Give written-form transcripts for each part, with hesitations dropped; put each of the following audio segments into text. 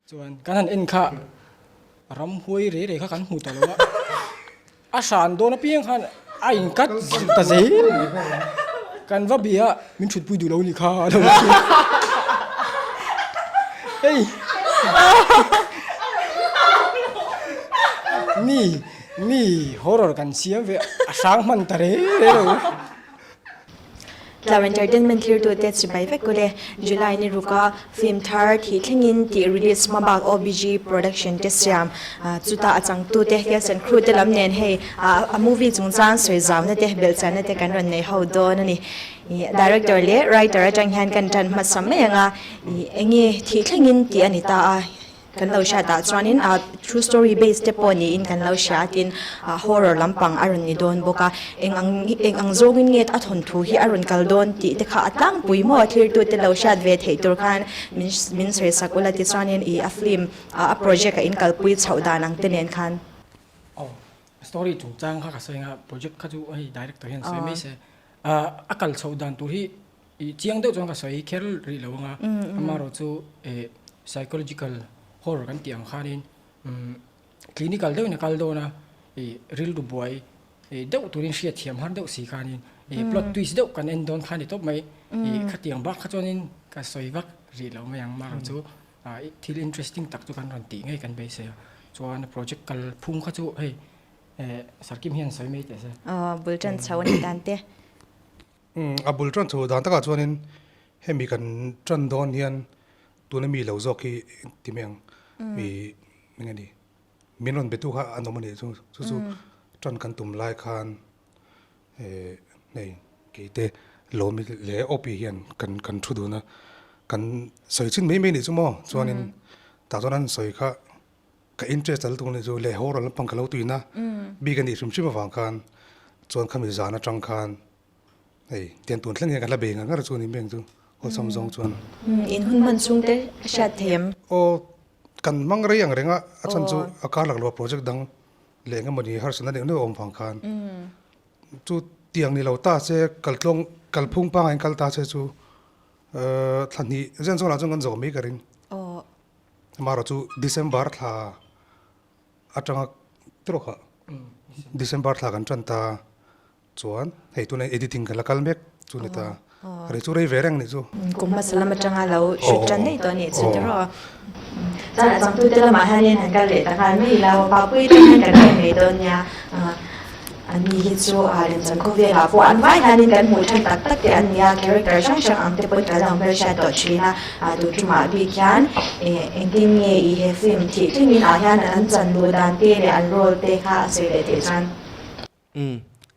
Chuan kan han en kha ramhuai rei rei kha kan hmu ta lo a, a hran dawn apiang khan a inkat ta zel. Kan va bia a, min thutpui duh lo ni kha a lo ti. Hei mi mi horror kan siam ve a hrang hman ta rei rei lo. Tlau Entertainment thirtute chibai vek ule. July ni ruka film thar thih thlengin tih release hma bak OBG production te siam chuta a changtute cast and crew te lam nen hei a movie chungchang sawi zauna te belhchianna te kan rawn nei ho dawn a ni. Director leh writer atang hian kan tan hmasa mai anga enge thih thlengin tih a ni ta a. Kan lo hriat ah chuanin ah true story base te pawh niin kan lo hria a tin ah horror lampang a rawn ni dawn bawk a eng ang eng ang zawngin nge a thawnthu hi a rawn kal dawn tih te kha a tlangpui maw a thlir tute lo hriat ve theih tur khan min min sawi sak ula tichuanin ih a film ah a project a in kalpui chhoh dan ang te nen khan. Aw story chungchang kha ka sawi anga project kha chu hei director hian sawi mai se ah a kal chhoh dan tur hi I chiang deuh chuan ka sawi kher rih lo anga, amaherawhchu eh psychological horror kan tih ang khanin clinical deuhin a kal dawn a, ih rilru buai deuh turin hriat thiam har deuh si khanin ih plot twist deuh kan en dawn kha a ni tawp mai, ih khatiang bak kha chuanin ka sawi vak rih lo mai ang, amaherawhchu thil interesting tak chu kan rawn tih ngei kan beisei a, chuan project kal phung kha chu hei eh Sarkim hian sawi mai teh se. Aw bul tan chho a ni dan te. A bul tan chho dan takah chuanin hemi kan tan dawn hian tuna mi lo zawk hi ti mai ang mi eng nge ni min rawn betu kha an awm a nih chu chu chu tan kan tum lai khan eh hei keite lawmi leh Opi hian kan kan thu dun a kan sawi chin mai mai a nih chu maw chuanin tah chuan an sawi kha Ka interest a lutuk a nih chu leh horror lampang ka lo tuina bik a nih hrim hrim avang khan chuan khami zan atang khan hei tiang tun thleng hian ka la bei ngar ngar chu a ni meng chu awlsam zawng chuan. In hun hman chhung te a hriat thei em? Aw kan hmang rei ang reng a, a chhan chu a kar lak lo a project dang leh eng emawni harsatna neuh neuh a awm vang khan chu tiang ni lo ta che kaltlawng kalphung pangngai in kal ta che chu thla hnih zen zawnah chuan kan zawh mai ka ring. Amaherawh chu December thla atanga trawkah December thla kan tan ta chuan hei tuna editing kan la kal mek chu ni ta rei chu rei ve reng nih chu. Kum hmasa lam atanga lo hrut tan daih tawh nih chu tiraw. Chuan a changtute lamah hianin han kal leh ta nghal mai ila Papui te hian kan en mai dawn nia. Anni hi chu a lemchan khawvelah pawh an vai hianin kan hmuh than tak tak te an nia, character hrang hrang ang te pawhin kan lo hmelhriat tawh thin a, tun tumah bik hian engtin nge i he film thih thlengin ah hian an chan luh dan te leh an role te kha a sawi leh theih chuan. Umm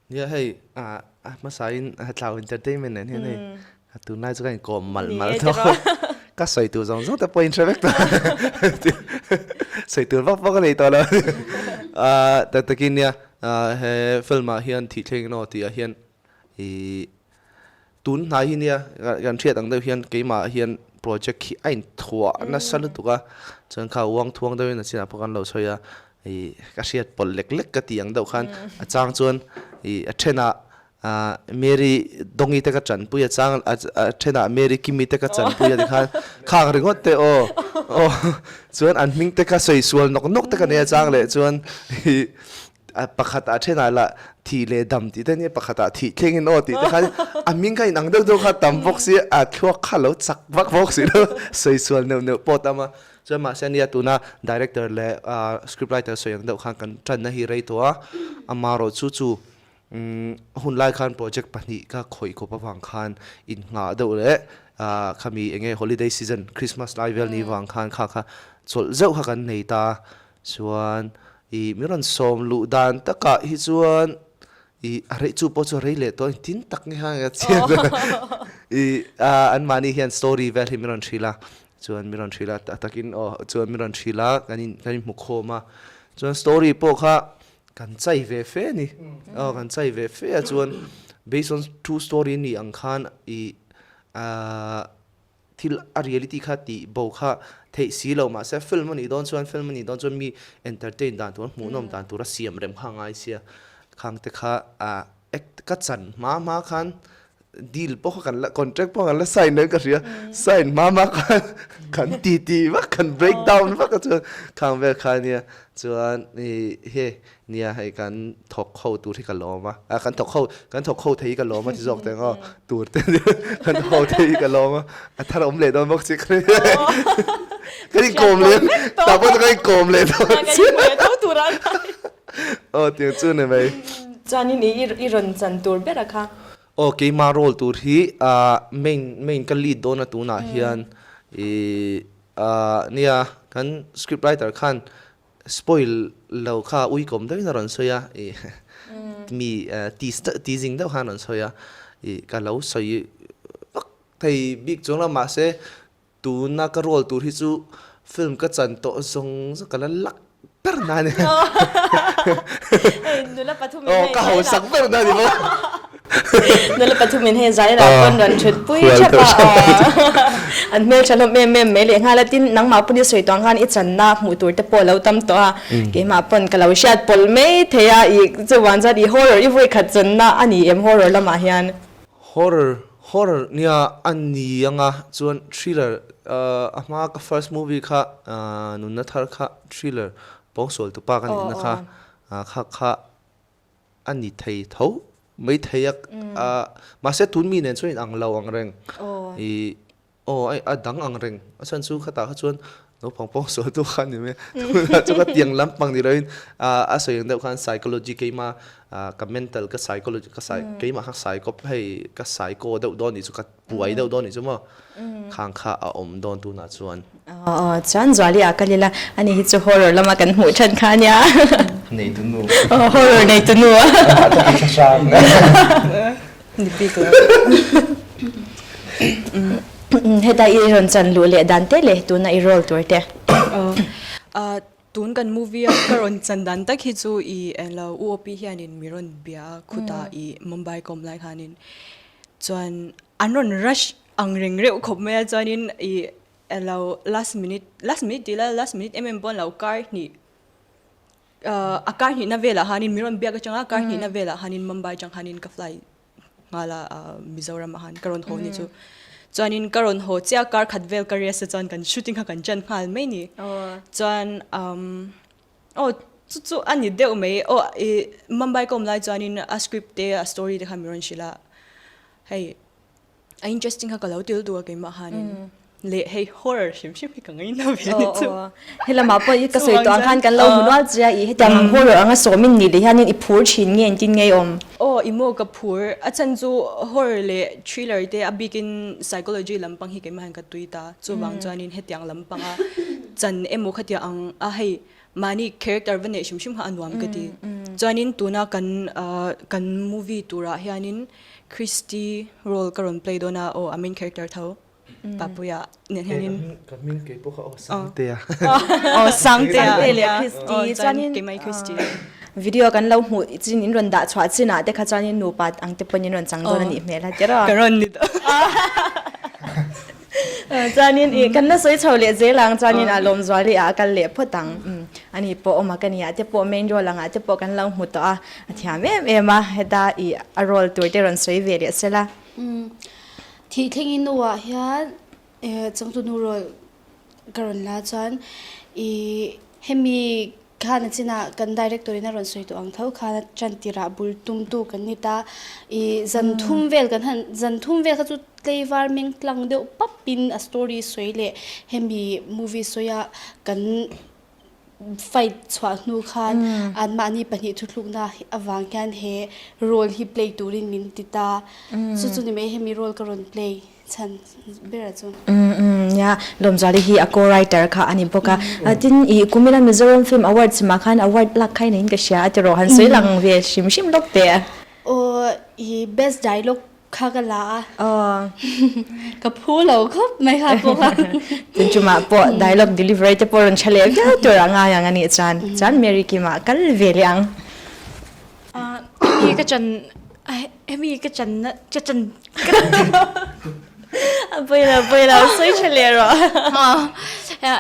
nia hei a hmasain Tlau Entertainment nen hian hei tunlai chu ka inkawm malh malh tawh ka sawi tur zawng zawng te pawh in hre vek tawh sawi tur vak vak a nei tawh lo tak takin nia he film ah hian thih thleng emaw tih ah hian ih tun hnai hi nia kan hriat ang deuh hian keimah hian project hi a inthuah nasa lutuk a chuan kha uang thuang deuhin a chinah pawh kan lo sawi a ih ka hriat pawlh lek lek ka tih ang deuh khan a chang chuan ih a thenah ah Mary Dongi te ka chanpui a chang a thenah Mary Kimi te ka chanpui a tikhan khang ringawt te aw aw chuan an hming te kha sawi sual nawk nawk te ka nei a chang leh chuan ih a pakhat ah thenah lah thih leh dam tih te ania pakhat ah thih thleng in aw tih te khan a hming kha inang deuh deuh kha tam bawk si a thluak kha lo chak vak bawk si lo sawi sual neuh neuh pawh tam a Chuan mahse ania tuna director leh script writer sawi ang deuh khan kan tanna hi rei tawh a, amaherawh chu chu hun lai khan project pahnih ka khawih kawp avang khan innghah deuh leh khami eng nge holiday season Christmas lai vel ni vang khan kha kha chawlh zeuh kha kan nei ta chuan ih min rawn sawm luh dan takah hi chuan ih a rei chu pawh chu a rei leh tawh tin tak nge kha ka chiang ih anmahni hian story vel hi min rawn hrilh a. Chuan min rawn hrilh a, a takin aw chuan min rawn hrilh a, kan in kan inhmu khawm a, chuan story pawh kha kan chai ve fe a ni, aw kan chai ve fe a chuan based on true story a nih ang khan ih ahh thil a reality kha tih bo kha theih si lo mahse film a nih dawn chuan film a nih dawn chuan mi entertain dan tur hmuhnawm dan tur a siam rem kha a ngai sia khang te kha ah act ka chan hma hma khan. Deal pawh kha kan la contract pawh kan la sign dawn ka hria sign hma hma khan kan ti ti vak kan break down vak a chuan khang vel kha ania chuan i he nia hei kan thawk ho tur hi ka lawm a ah kan thawk ho kan thawk ho thei hi ka lawm a ti zawk teng aw tur te kan thawk ho thei hi ka lawm a a thar awm leh dawn bawk si ka kan inkawm leh tah pawh chu kan inkawm leh dawn aw tiang chu ni mai. Chuanin i i rawn chan tur ber a kha. Aw keimah role tur hi main main ka lead dawn a tunah hian ih nia kan script writer khan spoil lo kha uikawm deuhin a rawn sawi a ih mi teasing deuh khan a rawn sawi a ih ka lo sawi vak thei bik chuang lo mahse Tuna ka role tur hi chu film ka chan tawh zawng zawng ka la lak ber na a ni. Hei nula pathumin hei Aw ka hausak ber na a ni maw. Nula pathumin hei zai lah pawn rawn thut pui thap a an hmeltha hlawm em em mai leh nghal a tin nangmah pawn i sawi tawh ang khan i channa hmuh tur te pawh a lo tam tawh a keimah pawn ka lo hriat pawlh mai thei a i chuan chuan i horror i vawi khat channa a ni em horror lamah hian. Horror horror nia a ni anga chuan thriller a hma ka first movie kha nunna thar kha thriller pawngsual tupa ka nihna kha kha kha a ni thei tho mai thei a mahse tun mi nen chuan in ang lo ang reng ih Aw ai a dang ang reng a chhan chu khatah kha chuan naupang pawh sawi tu kha a ni mai a tunah chu ka tiang lampang ni loin a sawi ang deuh khan psychology keima ka mental ka psychology ka sai keimah kha psycho hei ka psycho deuh dawn nih chu ka buai deuh dawn nih chu maw khang kha a awm dawn tunah chuan. Aw chuan Zuali ah kal ila ani hi chu horror lama kan hmuh than kha ania. Neitu nu. Aw horror neitu nu a. Ni bik lo. Heta i rawn chan luh leh dan te leh tuna i role tur te. Tun kan movie a ka rawn chan dan tak hi chu i englo UOP hianin mi rawn bia a khutah i Mumbai ka awm lai khanin chuan an rawn rush ang reng reuh khawp mai a chuanin i englo last minute last minute tih la last minute em em pawh an lo kar hnih A kar hnihna velah khanin min rawn biak atanga kar hnihna velah khanin Mumbai atang khanin ka fly nghal a Mizoram ah khan ka rawn haw ni chu. Chuanin ka rawn haw chiah kar khat vel ka rest a chuan kan shooting kha kan chan nghal mai ni. Chuan aw chu chu a ni deuh mai aw i Mumbai ka awm lai chuanin a script te a story te kha min rawn hrilh a hei A interesting kha ka lo til duh a keimah khanin leh hei horror hrim hrim hi ka ngaina ve a ni chu. Helamah pawh i ka sawi tawh ang khan kan lo hmu nual che a, i hetiang ang horror anga sawmin nih leh hianin i phur thin nge engtin nge i awm? Aw i maw ka phur, a chhan chu horror leh thriller te a bikin psychology lampang hi keimah hian ka tui ta, chuvang chuanin hetiang lampanga chan emaw khatiang ang a hei mahni character va neih hrim hrim kha a nuam ka ti. Chuanin tuna kan kan movie turah hianin Christy role ka rawn play dawn a, aw a main character tho Papuia nen hianin. Ka hming kei pawh kha aw Sangtea. Aw Sangtea. Sangtea leh Christy chuanin keimah hi Christy. Video kan lo hmuh chin in rawn dah chhuah chinah te kha chuanin nupa ang te pawhin in rawn chang dawn a nih hmel a tiraw. Ka rawn ni dawn. Chuanin i kan la sawi chho leh zel ang chuanin a Lawmzuali ah a kal leh phawt ang. Ani pawh awm a ka nia te pawh main role angah te pawh kan lo hmu tawh a. A thiam em em a, heta i a role tur te rawn sawi ve leh sela. Thih thleng i nu ah hian changtu nu role ka rawn la chuan i hemi khan a chinah kan director in a rawn sawi tawh ang tho khan a tan tirah bul tum tu kan ni ta i zan thum vel kan han zan thum vel kha chu tleivar meng tlang deuh pap in a story sawi leh hemi movie sawi a kan Fight chhuah hnu khan anmahni pahnih thuthlukna avang hian he role hi play turin min ti ta. Chu chu ni mai hemi role ka rawn play chhan ber a chu. Nia, Lawmzuali hi a co-writer kha a ni bawk a. Tin, i kumila Mizoram Film Awards mah khan award lak kha i neiin ka hria a tiraw, han sawi lang ve hrim hrim lawk teh. Aw, i best dialogue Kha ka la a. Aw. Ka phu lo khawp mai kha pawh kha. Tun chumah pawh dialogue delivery te pawh rawn tha leh viau tur a ngai ang a nih chuan. Chuan Mary Kimah kal ve leh ang. Hemi ka chan hemi ka chan na ka chan A pawi lo pawi lo sawi tha leh rawh.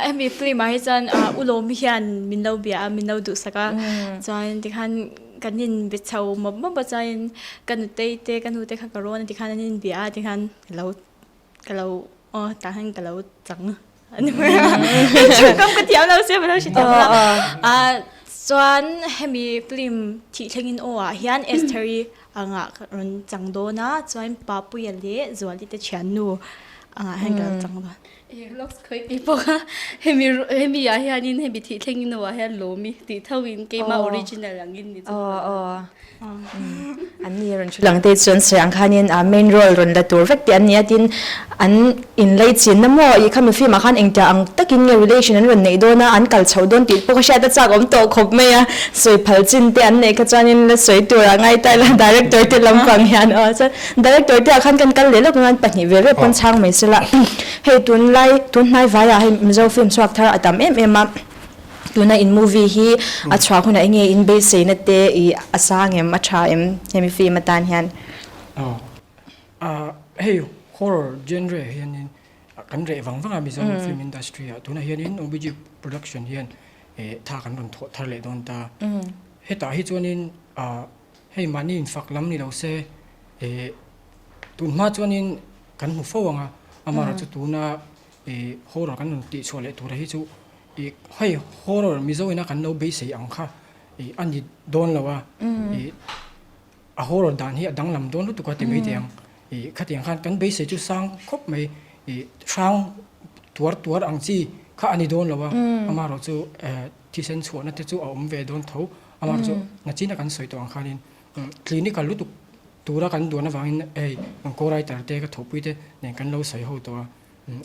Hemi film ah hi chuan U Lawmi hian min lo bia a min lo duhsak a chuan tikhan. kan in be chho mawp mawp a chuanin ka nutei te ka nu te kha ka rawn a tikhan an inbia a tikhan ka lo ka lo aw tah hian ka lo chang a ni mai a tawngkam ka thiam lo sia ka lo hre thiam lo a chuan hemi film thih thlengin aw ah hian Esther-i angah ka rawn chang dawn a chuan Papuia leh Zuali te thiannu angah hian ka lo chang dawn. Lawk khawi tih pawh kha hemi hemi ah hianin hemi thih thlengin aw ah hian lawmi tih tho in keimah original angin ni chu. Aw aw an ni rawn thu lang te chuan sawi ang khanin a main role rawn la tur vek tih an ni a tin an inlei chin na maw ih khami film ah khan engtia ang takin nge relation an rawn neih dawn a an kal chhoh dawn tih pawh ka hriat a chak awm tawh khawp mai a sawi phal chin te an neih kha chuanin la sawi tur ah ngai ta ila director te lampang hian aw chuan Director te ah khan kan kal leh lawk ang a, an pahnih ve ve pawn chhang mai sela. Hei tunlai tunhnai vaiah hei Mizo film chhuak thar a tam em em a, tuna in movie hi a chhuah hunah enge in beiseina te i a sang em a tha em hemi film atan hian? Aw hei horror genre hianin kan reh vang vang a Mizo film industry ah tunah hianin OBG production hian tha kan rawn thawh thar leh dawn ta. Hetah hi chuanin Hei mahni infak lam ni lo se eh tun hma chuanin kan hmu fo ang a, amaherawh chu tuna eh horror kan rawn tih chhuah leh tura hi chu eh hei horror Mizo ina kan lo beisei ang kha eh a ni dawn lo a, eh a horror dan hi a danglam dawn lutuk a ti mai thei ang, eh khatiang khan kan beisei chu sang khawp mai eh hrang tuar tuar ang chi kha a ni dawn lo a, amaherawh chu eh thisen chhuahna te chu a awm ve dawn tho. Amah chu nachina kan sawi tawh ang khanin clinical lutuk tura kan duan avangin hei kan co-writer te ka thawhpui te nen kan lo sawi ho tawh a,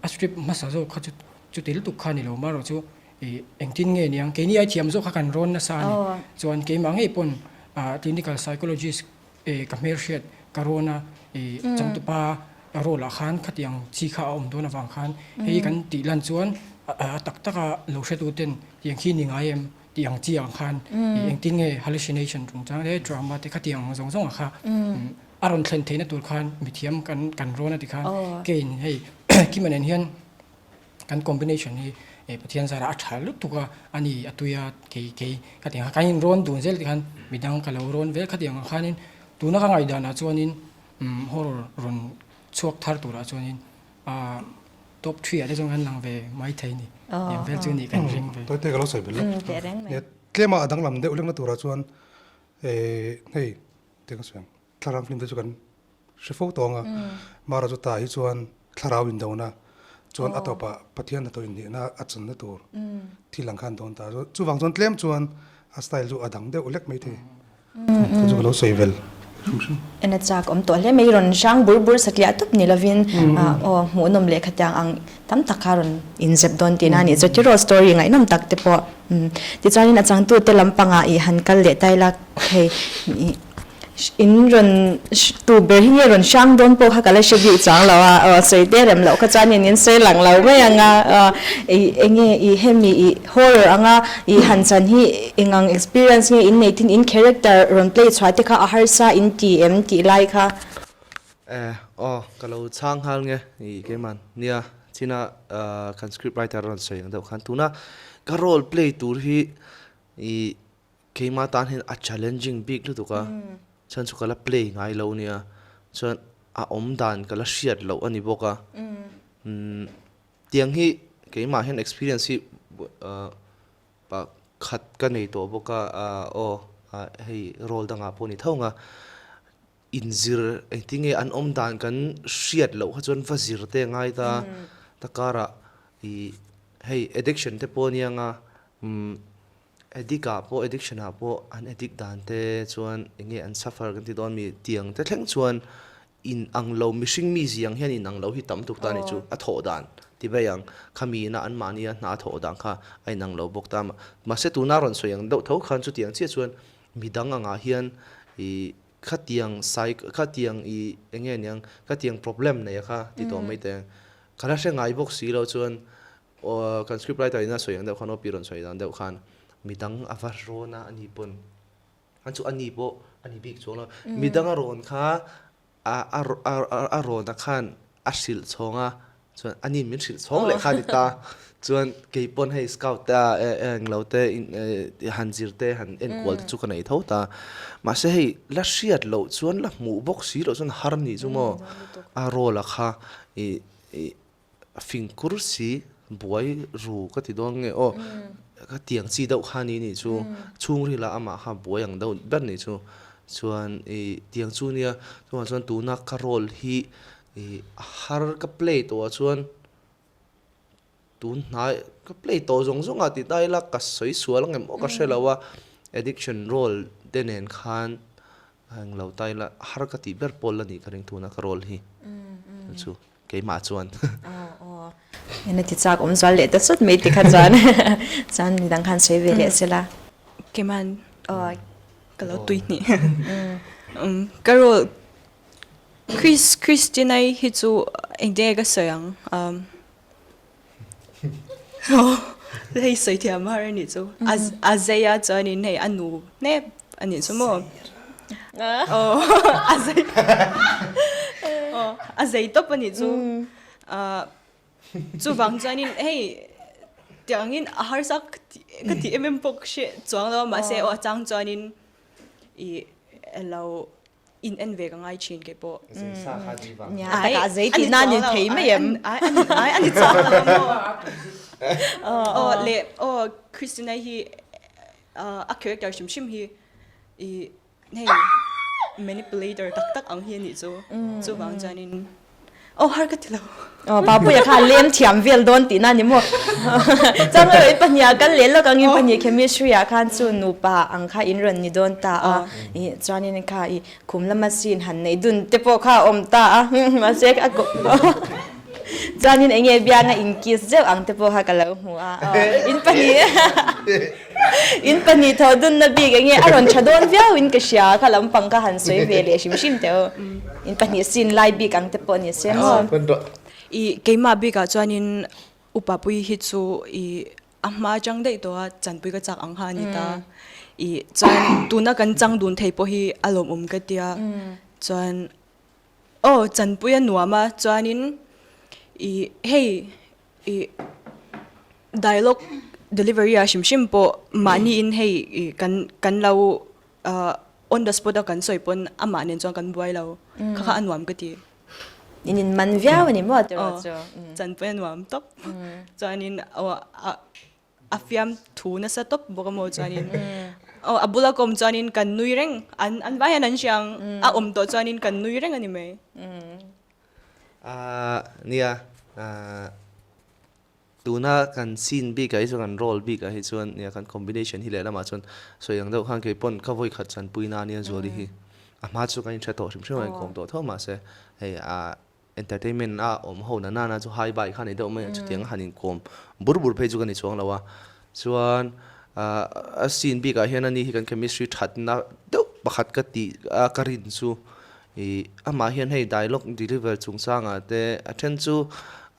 a script hmasa zawk kha chu chuti lutuk kha ni lo marawh chu ih engtin nge niang keini ai thiam zawk kha kan rawn nasa a ni. Chuan keimah ngei pawn clinical psychologist ka hmelhriat ka rawn a ih changtupa role ah khan khatiang chi kha a awm dawn avang khan hei kan tih lan chuan a tak taka lo hretu ten tiang khi ni ngai em tih ang chi ang khan ih engtin nge hallucination chungchang te drama te khatiang ang zawng zawng ah kha a rawn thlen theihna tur khan mithiam kan kan rawn a ti khan keiin hei Kima nen hian kan combination hi Pathian zarah a tha lutuk a a ni a tui a kei kei khatiang kha kan in rawn dun zel tikhan midang ka lo rawn vel khatiang ang khanin tuna ka ngaihdan ah chuanin horror rawn chhuak thar turah chuanin Ahh top three ah te chuan kan lang ve mai thei ni. Eng vel chu nih kan ring ve. Tawite ka lo sawi belh a. Tlema a danglam deuh hlekna turah chuan hei tiang ka sawi ang thlarau film te chu kan hre fo tawh ang a. Mara chu tah hi chuan thlarau indona chuan a tawpah Pathian hnathawh inhnehna a channa tur thil ang khan dawn ta. Chuvang chuan tlem chuan a style chu a dang deuh hlek mai thei. Chu chu ka lo sawi vel hrim hrim. En a chak awm tawh hle mai, rawn hrang bur bur satliah tawp ni lovin aw hmuhnawm leh khatiang ang tam tak kha rawn inzep dawn tihna a nih chu tiraw story ngaihnawm tak te pawh tichuanin a changtute lampangah ih han kal leh ta ila hei ih In rawn tu ber hi nge rawn hrang dawn pawh kha ka la hre bik chuang lo a, aw sawi te rem loh kha chuan in in sawi lang lo mai ang a, aw ih enge ih hemi ih horror anga ih han chan hi eng ang experience nge in nei thin in character rawn play chhuah te kha a harsa in ti em tih lai kha. Eh aw ka lo chhang nghal nge ih keiman nia china kan script writer a rawn sawi ang deuh khan tuna ka role play tur hi ih Keimah tan hian a challenging bik lutuk a, chuan chu ka la play ngai lo nia, chuan a awm dan ka la hriat loh a ni bawk a, umm tiang hi keimah hian experience hi pakhat ka nei tawh bawk a, aw hei role dangah pawh ni tho ang a, inzir engtin nge an awm dan kan hriat loh kha chuan va zir te a ngai ta, ta karah ih hei addiction te pawh a nia ang a, umm. Addict ah pawh addiction ah pawh an addict dan te chuan eng nge an suffer kan ti dawn mi tiang te thleng chuan in ang lo mihring mi ziang hian in ang lo hi tam tuk ta nih chu a thawh dan ti bai ang khami ina an mahni a hna a thawh dan kha a in ang lo bawk ta mahse tuna rawn sawi ang deuh tho khan chutiang chiah chuan midang angah hian ih khatiang sai khatiang ih eng nge niang khatiang problem nei a kha ti tawh mai teh ang ka la hre ngai bawk si lo chuan Aw kan script writer in a sawi ang deuh khan aw pi rawn sawi dan deuh khan midang a va rawn a ani pawn an chu ani pawh ani bik chuang lo midang a rawn kha a a a rawn a khan a hrilh chhawng a. Chuan ani'n min hrilh chhawng leh kha a ni ta. Chuan kei pawn hei scout te a englo te han zir te han enkual te chu ka nei tho ta. Mahse hei la hriat loh chuan la hmuh bawk si loh chuan har nih chu maw a role a kha ih ih a fingkur si buai ru ka ti dawn nge aw ka tiang chi deuh kha ni nih chu chhungril ah amah kha buai ang deuh ber nih chu chuan ih tiang chu nia chuvang chuan tuna ka role hi Ih a har ka play tawh ah chuan tun hnai ka play tawh zawng zawng ah tih ta ila ka sawi sual ang em aw ka hre lo a addiction role te nen khan a englo ta ila a har ka tih ber pawl a nih ka ring tuna ka role hi chu keimah chuan. Eng a ti chak awm zual leh ta sawt mai tikha chuan chuan midang khan sawi ve leh sela. Keimah ka lo tui hnih ka role Chris Christina-i hi chu engtin nge ka sawi ang um hei sawi thiam har a nih chu a a zei a chuanin hei a nu hnep a nih chu maw aw a zei aw a zei tawp a nih chu ah chuvang chuanin hei tiangin a harsa ka ti em em pawh ka hre chuang lo a mahse aw a chang chuanin ih alo in en ve ka ngai thin kei pawh. Nia takah zei tih na ni thei mai em? Ai ai ani chuang lo maw? Aw leh aw Christina hi a character hrim hrim hi i hei manipulator tak tak ang hi anih chu chuvang chuanin Aw har ka ti lo. Aw Papuia kha lem thiam vel dawn tihna a ni maw? Chuan hei in pahniha kal leh lawk angin pahnih chemistry ah khan chu nupa ang kha in rawn ni dawn ta a, ih chuanin kha ih khum lama scene han neih dun te pawh kha a awm ta a, mahse a chuanin eng nge bianga in kiss zeuh ang te pawh kha ka lo hmu a, aw in pahnih In pahnih thaw dunna bik enge a rawn tha dawn viau in ka hria kha lampang ka han sawi ve leh hrim hrim teh u. In pahnih sin lai bik ang te pawh ni se maw. I keimah bikah chuanin upa pui hi chu i a hma atang daih tawh a chanpui ka chak ang kha a ni ta. I chuan tuna kan chang dun thei pawh hi a lawmawm ka tia. Chuan aw chanpui a nuam a chuanin i hei i Dialogue delivery ah hrim hrim pawh mahni in hei kan kan lo on the spot a kan sawi pawn amah nen chuan kan buai lo kha kha a nuam ka ti. In in man viau a ni maw tiraw chu? Chanpui a nuam tawp chuanin aw a fiam thu nasa tawp bawk a maw chuanin aw a bula ka awm chuanin kan nui reng an an vai hian an hria ang a awm tawh chuanin kan nui reng a ni mai. Nia Tuna kan scene bikah hi chuan kan role bikah hi chuan nia kan combination hi lehlamah chuan sawi ang deuh khan kei pawn ka vawi khat chanpui na ania Zuali hi a hma chu kan inhre tawh hrim hrim a inkawm tawh tho mahse hei a entertainment a awm ho na nana chu hai bai kha ni deuh mai a chutiang a han inkawm bur bur phei chu ka ni chuang lo a chuan a scene bikah hian ani hi kan chemistry thatna deuh pakhat ka tih a ka rin chu Ih, amah hian hei dialogue deliver chungchangah te a then chu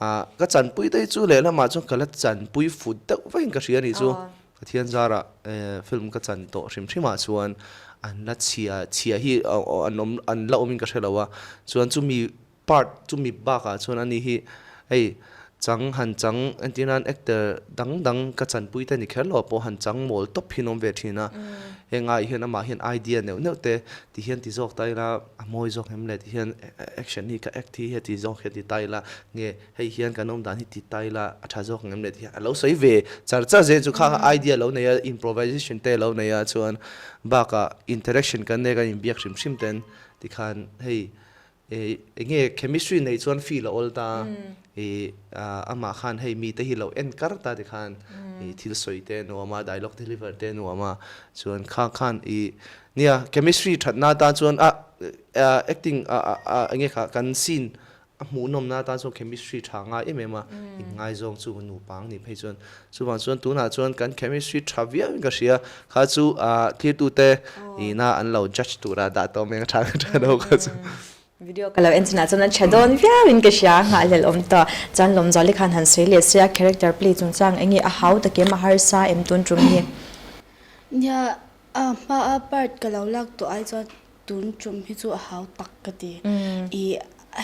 ah ka chanpui te hi chu lehlamah chuan ka la chanpui fut deuh vek in ka hria a nih chu. Pathian zarah eh film ka chan tawh hrim hrimah chuan an la chhia chhia hi an awm an la awmin ka hre lo a, chuan chumi part chumi bakah chuan ani hi hei Chang han chang entir nan actor dang dang ka chanpui te ni kher lo pawh han chang mawl tawp hi an awm ve thin a, heng ai hian amah hian idea neuh neuh te ti hian ti zawk ta ila a mawi zawk em le ti hian action hi ka act hi heti zawk hian ti ta ila nge hei hian kan awm dan hi ti ta ila a tha zawk em le ti hian a lo sawi ve char char zel chu kha idea lo nei a improvisation te lo nei a chuan bakah interaction kan nei kan inbiak hrim hrim ten tikhan hei Ih enge chemistry nei chuan feel a awl ta ih amah khan hei mite hi lo en kar ta tikhan ih thil sawi te a nuam a dialogue deliver te a nuam a chuan kha khan ih nia chemistry that na atan chuan a acting a enge kha kan scene a hmuhnawm na atan chuan chemistry tha ngai em em a inngaizawng chu nupa ang nih phei chuan chuvang chuan tunah chuan kan chemistry tha viau in ka hria kha chu ah thirtute ina an lo judge tura dah tawh mai ang tha tha lo kha chu. Video ka lo en chinah chuan a tha dawn viau in ka hria nghahhlelh awm tawh chuan Lawmzuali khan han sawi leh sia character play chungchang enge a hau takem a harsa em tun tum hi. Nia a hma a part ka lo lak tawh ai chuan tun tum hi chu a hau tak ka ti i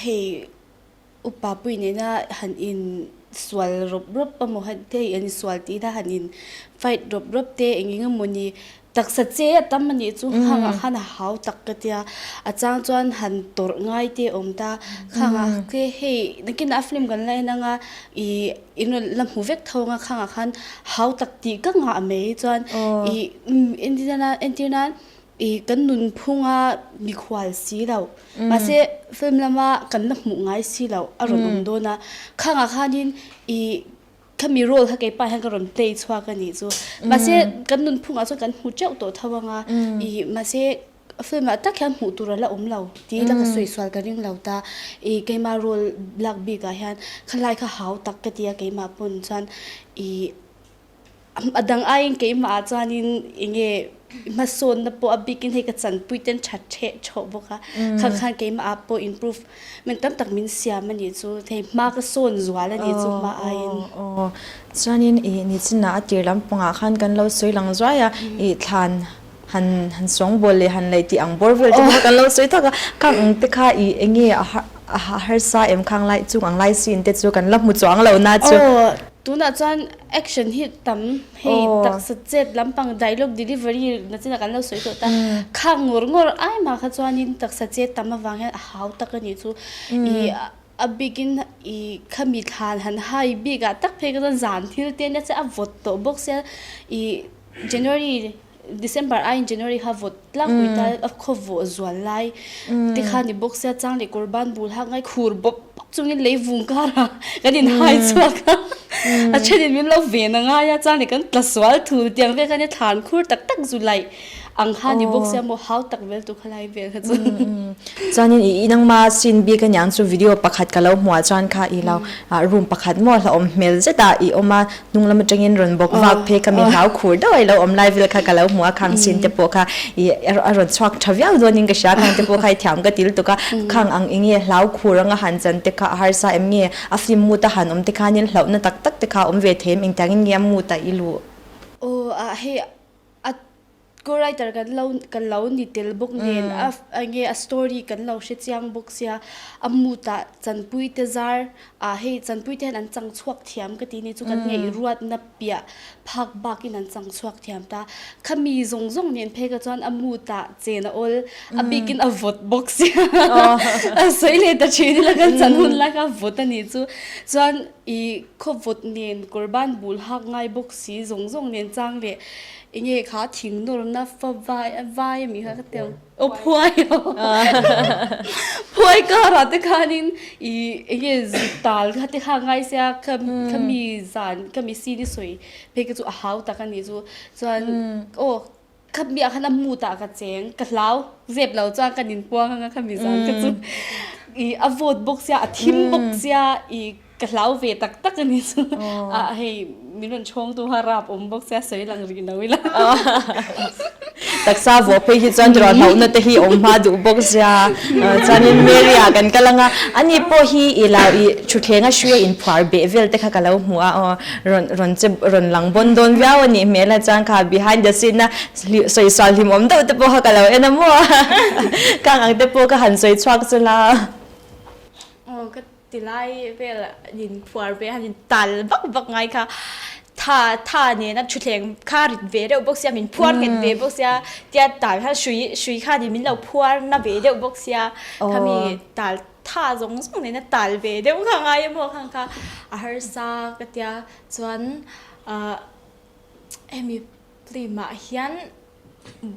hei. Upa pui nena han in sual rawp rawp emaw han te an insual tih ila han in fight rawp rawp te eng eng emaw ni taksa che a tam a nih chu khangah khan a hau tak ka tia a chang chuan han tawrh ngai te a awm ta khangah te hei nakinah a film kan la en anga ih in rawn la hmu vek tho anga khangah khan hau tak tih ka ngah mai chuan ih entir nan. I kan nunphunga mikhual si lo, mahse film lama kan la hmuh ngai si lo a rawn awm dawn a, khangah khanin i khami role kha keipah hian ka rawn play chhuak a nih chu. Mahse kan nunphungah chuan kan hmu teuh tawh tho anga, i mahse film ah tak hian hmuh tur a la awm lo tih ila ka sawi sual ka ring lo ta. I keimah role lak bikah hian khalai kha hau tak ka ti a keimah pawn chuan i A dang aiin keimah ah chuanin eng nge hmasawnna pawh a bikin hei ka chanpui ten that theh thawh bawk a, khang khan keimah ah pawh improvement tam tak min siam a nih chu, hei hma ka sawn zual a nih chu hma aiin. Aw chuanin ih nichinah a tir lampangah khan kan lo sawi lang zuai a, ih thlan han han sawngbawl leh han laih tih ang bawr vel te pawh kan lo sawi thak a, khang ang te kha ih eng nge a harsa em khang lai chung ang lai scene te chu kan la hmu chuang lo na chu. Tunah chuan action hi tam hei taksa chet lampang dialogue delivery na chinah kan lo sawi tawh ta. Khak ngawr ngawr ai mah kha chuanin taksa chet tam avang hian a hau tak a nih chu. I a bikin i khami thlan han hai bikah tak phei kha chuan zan thil te ania che a vawt tawh bawk sia i January December aiin January kha vawt tlangpui ta a khaw vawh zual lai te kha ni bawk sia chang leh kawr ban bul hak ngai khur bawp bawp chungin lei vung karah kan inhai chhuak a a thenin min lo ven a ngai a chang leh kan tla sual thul tiang vel khan thlan khur tak tak zu laih ang kha ni bawk sia maw hau tak vel tu kha lai vel kha chu. Chuanin i nangma scene bik aniang chu video pakhat ka lo hmuh ah chuan kha i lo room pakhat maw hlauhawm hmel zet ah i awm a Hnung lam atangin rawn bawk vak phei kha mi hlau khur deuh a i lo awm lai vel kha ka lo hmu a, khang sin te pawh kha i a rawn chhuak tha viau dawnin ka hria, khang te pawh kha i thiam ka til tuk a, khang ang eng nge hlau khur anga han chan te kha a harsa em nge a film mood a han awm te khanin hlauhna tak tak te kha a awm ve thei em engtiangin nge a mood ah i luh? Aw ah hei a Co-writer kan lo kan lo ni tel bawk nen a enge a story kan lo hre chiang bawk sia a mood ah chanpui te zar ah hei chanpui te hian an chang chhuak thiam ka ti ni chu kan ngaih ruatna piah phak bak in an chang chhuak thiam ta khami zawng zawng nen phei kha chuan a mood ah chen a awl a bikin a vawt bawk sia a sawi leh ta thin ila kan chan hun lai kha a vawt a nih chu chuan ih khaw vawt nen kawr ban bul hak ngai bawk si zawng zawng nen chang leh Enge kha thing nawrna fa vai vai ami kha ka ti ang aw phuai phuai karah te khanin ih enge zut tal kha te kha ngai sia kha khami zan khami scene i sawi phei kha chu a hau tak a nih chu chuan aw khami ah khan a mood ah ka cheng ka hlau zep lo chuan ka ninpuang anga khami zan kha chu ih a vawt bawk sia a thim bawk sia ih Ka hlau ve tak tak a ni chu. Ah hei min rawn chhawng tu kha rap awm bawk sia sawi lang rih lo ila. Taksa vawh phei hi chuan tiraw hlauhna te hi awm hma duh bawk sia. Chuanin Mary ah kan kal anga ani pawh hi i lo i thutthleng a hruia inphuar beh vel te kha ka lo hmu a aw rawn rawn che rawn lang bawn dawn viau a nih hmel a chuan kha behind the scene a sawi sual hlim awm deuh te pawh kha ka lo en a maw khang ang te pawh ka han sawi chhuak chu la. Aw ka Tilai vel in phuar ve han in tal vak vak ngai kha tha tha nena thutthleng kha rit ve deuh bawk sia min phuar nghet ve bawk sia tia tal kha hrui hrui khan in min lo phuar na ve deuh bawk sia khami tal tha zawng zawng nena tal ve deuh kha ngai emaw khang kha a harsa ka tia chuan ah hemi film ah hian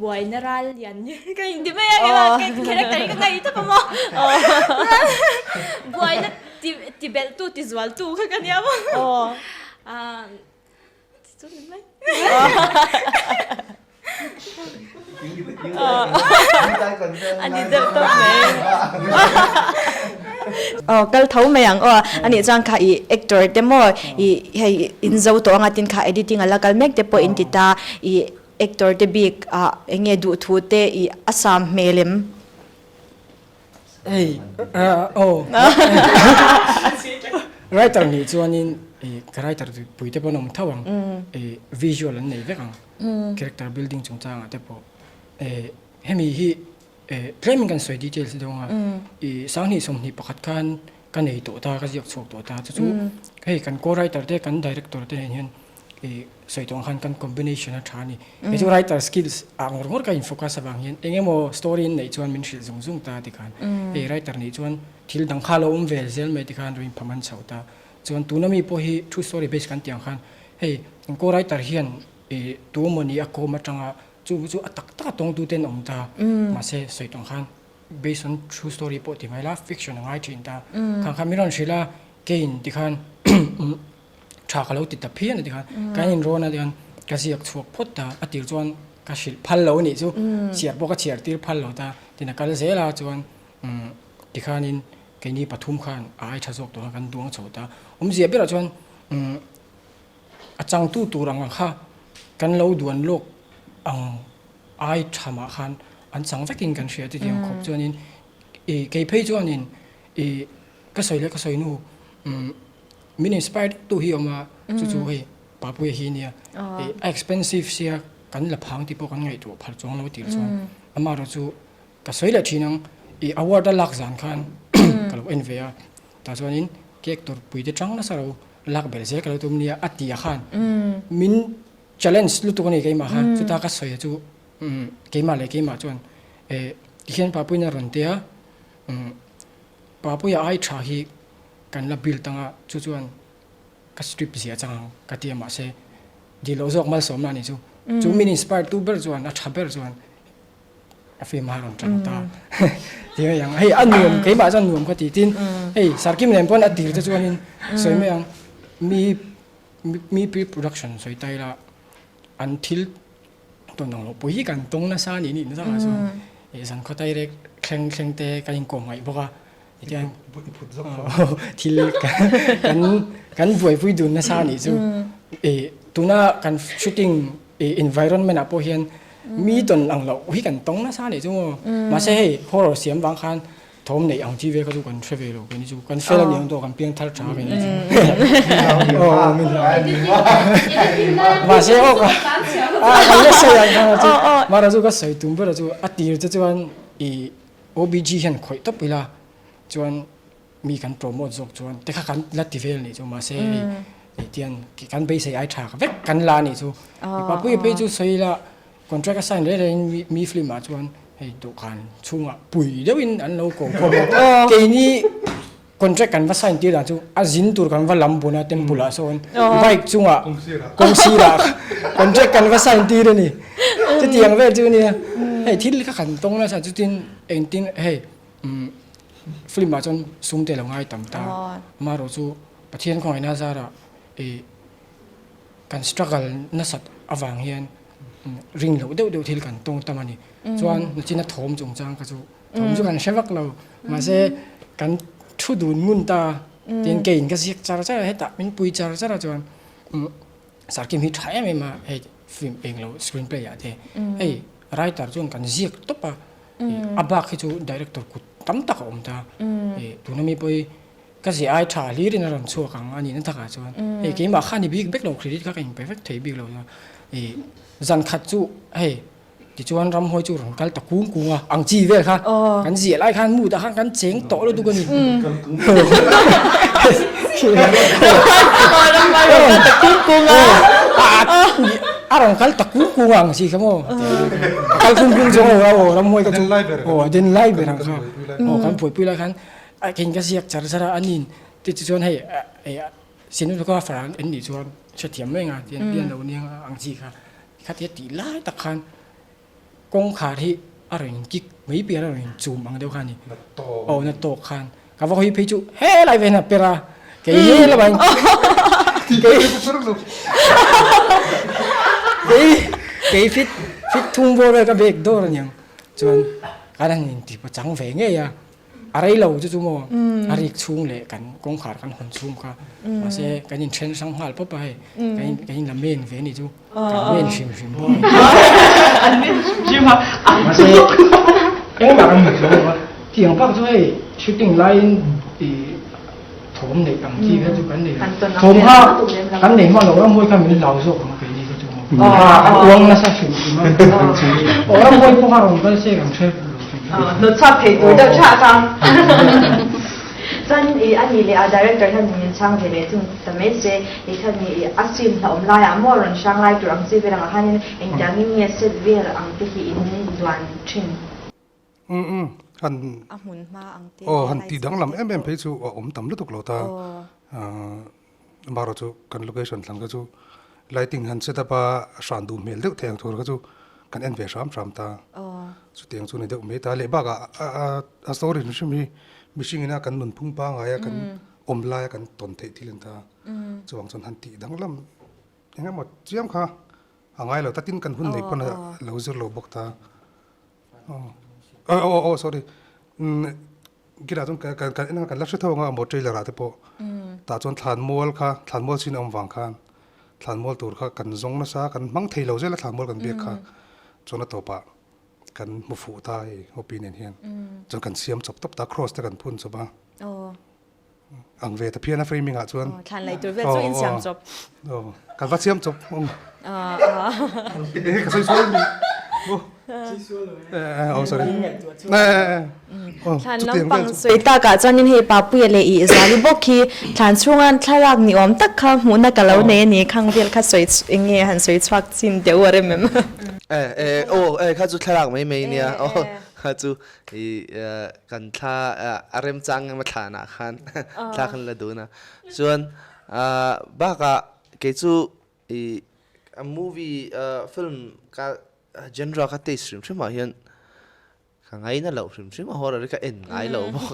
buaina ral lian ka inti mai a keimah character hi ka ngaih tawp a maw buaina ti ti belh tu ti zual tu kha ka nia maw chu ni mai a ni deuh tawp mai aw kal tho mai ang aw anih chuan kha i actor te maw i hei in zo tawh anga tin kha editing a la kal mek te pawh in ti ta i Actor te bik ah eng nge duh thu te i a sam hmel em? Hei aw writer nih chuanin i ka writer pui te pawh an awm tho ang i visual an nei vek ang character building chungchangah te pawh hemi hi tlemin kan sawi details deuh ang a i 2021 khan. ka nei tawh ta, ka ziak chhuak tawh ta. Chu chu hei kan co-writer te kan director te nen hian ih sawi tawh ang khan kan combination a tha a ni. Kei chu writer skills ah ngawr ngawr ka in focus avang hian eng emaw story in neih chuan min hrilh zung zung ta tikhan hei writer nih chuan thil dang kha lo awm vel zel mai tikhan rawn inphaman chho ta. Chuan tuna mi pawh hi true story base kan tih ang khan hei kan co-writer hian ih tu emawni a kawm atanga chu chu a tak tak a tawngtu te an awm ta mahse sawi tawh ang khan based on true story pawh ti mai la fiction a ngai thin ta khang khan min rawn hrilh a keiin tikhan tha ka lo ti ta phian a tikhan kan inrawn a tikhan ka ziak chhuak phawt ta a tir chuan ka hrilh phal lo a nih chu chhiar pawh ka chhiar tir phal lo ta tin a kal zel a chuan tikhanin keini pathum khan a ai tha zawk tur khan kan duang chho ta awmzia berah chuan a changtu tur ang kha kan lo duan lawk ang ai tha mah khan an chang vekin kan hria chutiang khawp chuanin ih kei phei chuanin ih ka sawi leh ka sawi nu umm min inspire deuh tu hi a awm a chu chu hei Papuia hi nia ih a expensive sia kan la phang tih pawh kan ngaihtuah phal chuang lo tih chuan amaherawh chu ka sawi leh thin ang ih award a lak zan khan ka lo en ve a tah chuanin cake tur pui te tang nasa lo lak belh zel ka lo tum nia a tih ah khan min Challenge lutuk a ni keimah kha, chuta ka sawi chu keimah leh keimah chuan tikhian Papuiin a rawn tia, Papuia ai tha hi kan la build anga chu chuan ka strip zia chang ang ka ti a mahse dil loh zawk malsawmna a nih chu, chu min inspire tu ber chuan a tha ber chuan a film a rawn tang ta ti mai ang, hei a nuam keimah chuan nuam ka ti tin hei Sarkim nen pawn a tir te chuanin sawi mai ang mi Mi pre production sawi ta ila an thil tawn ang loh pawh hi kan tawng nasa a nih nih na takah chuan ih zan khaw direct thleng thleng te kan inkawm ngaih bawk a tichuan thil kan kan buaipui dun nasa a nih chu ih tuna kan shooting ih environment ah pawh hian mi tawn ang loh hi kan tawng nasa a nih chu maw mahse hei horror siam vang khan Thawm neih ang chi ve kha chu kan hre ve lo keini chu kan fel aniang tawh kan piang thar tha keini chu mahse aw ka kan la sawi ang kha chu mara chu ka sawi tum ber chu a tir te chuan i OBG hian khawih tawp ila chuan mi kan promote zawk chuan te kha kan la ti vel nih chu mahse hei tian kan beisei ai tha vek kan la nih chu mipa pui phei chu sawi ila Contract a sign reng rengin mi film ah chuan hei dawhkan chhungah pui deuhin an lo ko khawm a, keini contract kan va sign tir dan chu a zin tur kan va lam bun a temple ah sawn bike chungah kawng sirah contract kan va sign tir a ni, chutiang vel chu a nia, hei thil kha kan tawng nasa chutin engtin hei film ah chuan sum te lo ngai tam ta, amaherawh chu Pathian khawngaihna zarah ih kan struggle nasat avang hian ring loh deuh deuh thil kan tawng tam a ni. Chuan nachina thawm chungchang kha chu thawm chu kan hre vak lo. Mahse kan thu dun ngun ta tin keiin ka ziak char char a hetah min pui char char a chuan Sarkim hi tha em em a hei film eng lo screen play ah te hei writer chuan kan ziak tawp a a bak hi chu director kut tam tak a awm ta tuna mi pawh hi Ka zia ai tha hlirin a rawn chhuak ang a nihna takah chuan hei keimah kha ni bik vek lo credit kha ka inpe vek thei bik lo chuan ih zan khat chu hei tichuan ramhawi chu rawn kal ta kung kung a ang chi vel kha kan ziah lai khan mood ah khan kan cheng tawh lutuk a ni. A rawn kal ta kung kung a ang chi kha maw a kal kung kung zawng a aw ramhawi kha chu aw a den lai ber ang kha aw kan buaipui lai khan A khin ka ziak char char a, a nin ti chu chuan hei cinematographer an nih chuan hrethiam mai anga tian pian lo nia ang chi kha khatia tih lai tak khan kawngkhar hi a rawn in kick mai pian a rawn in chum ang deuh kha a ni aw na tawk khan ka va hawi phei chu helai vein a per a kei he lamah in kei kei kei fit fit thum bawr vel ka bag dawr aniang chuan kan han inti pachang ve ngei a. A rei lo chu chu maw a rik chhung leh kan kawngkhar kan hawn chhung kha mahse kan in then hrang nghal pawp a hei kan in kan in la men ve anih chu kan men hrim hrim bawk a ni mahse engmah kan hmu lo a tiang bak chu hei shooting laiin ih thawm neih ang chi kha chu kan nei lo thawm kha kan nei hma lo ramhuai kha min hlau zawk ang keini kha chu maw an uang nasa hrim hrim a aw ramhuai pawh kha rawn kal se kan hre Hnawt chhuak thei tur deuh thah kha. Chuan i a nih leh a director hian min chhang ve leh thung ta mai se i kha ni i a scene hlauhawm laiah maw rawn hrang lai tur ang chi vel angah khanin engtiangin nge set vel ang te hi in duan thin? Umm umm han A hmun hma ang te aw han tih danglam em em phei chu a awm tam lutuk lo ta. Amaherawhchu kan location thlang kha chu lighting han set up a hran duh hmel deuh thei ang tur kha chu kan en ve hram hram ta. Chutiang chu ni deuh mai ta. Leh bakah a story hrim hrim hi mihring ina kan nunphung pangngai a kan awm laia kan tawn theih thil a ni ta. Chuvang chuan han tih danglam eng emaw chiam kha a ngai lo ta. Tin kan hun nei pawn a lo zir lo bawk ta. Aw aw aw sorry. Kila chuan kan kan en kan la hre tho anga maw trailer ah te pawh tah chuan thlan mual kha thlan mual chin a awm vang khan thlan mual tur kha kan zawng nasa kan hmang thei lo zel a thlan mual kan biak kha chuan a tawpah kan hmu fuh ta hei hopi nen hian chuan kan siam chawp tawp ta cross te kan phun chawp a. Ang ve ta phian a framing ah chuan. Thlan lei tur vel chu in siam chawp. Aw kan va siam chawp. Ka sawi sual mi. Oh sorry. Thlan lampang sawi takah chuanin hei Papuia leh i Zuali bawk hi thlan chhunga thlalak ni awm tak kha hmuhna ka lo nei a ni. Khang vel kha sawi eng nge han sawi chhuak chin deuh a rem em? Eh eh aw eh kha chu thlalak mai mai nia. Aw kha chu I kan thla a remchang emaw thlanah khan thla kan la dun a. Chuan bakah kei chu i movie film ka genre ka taste hrim hrim ah hian ka ngaina loh hrim hrim a horror hi ka en ngai lo bawk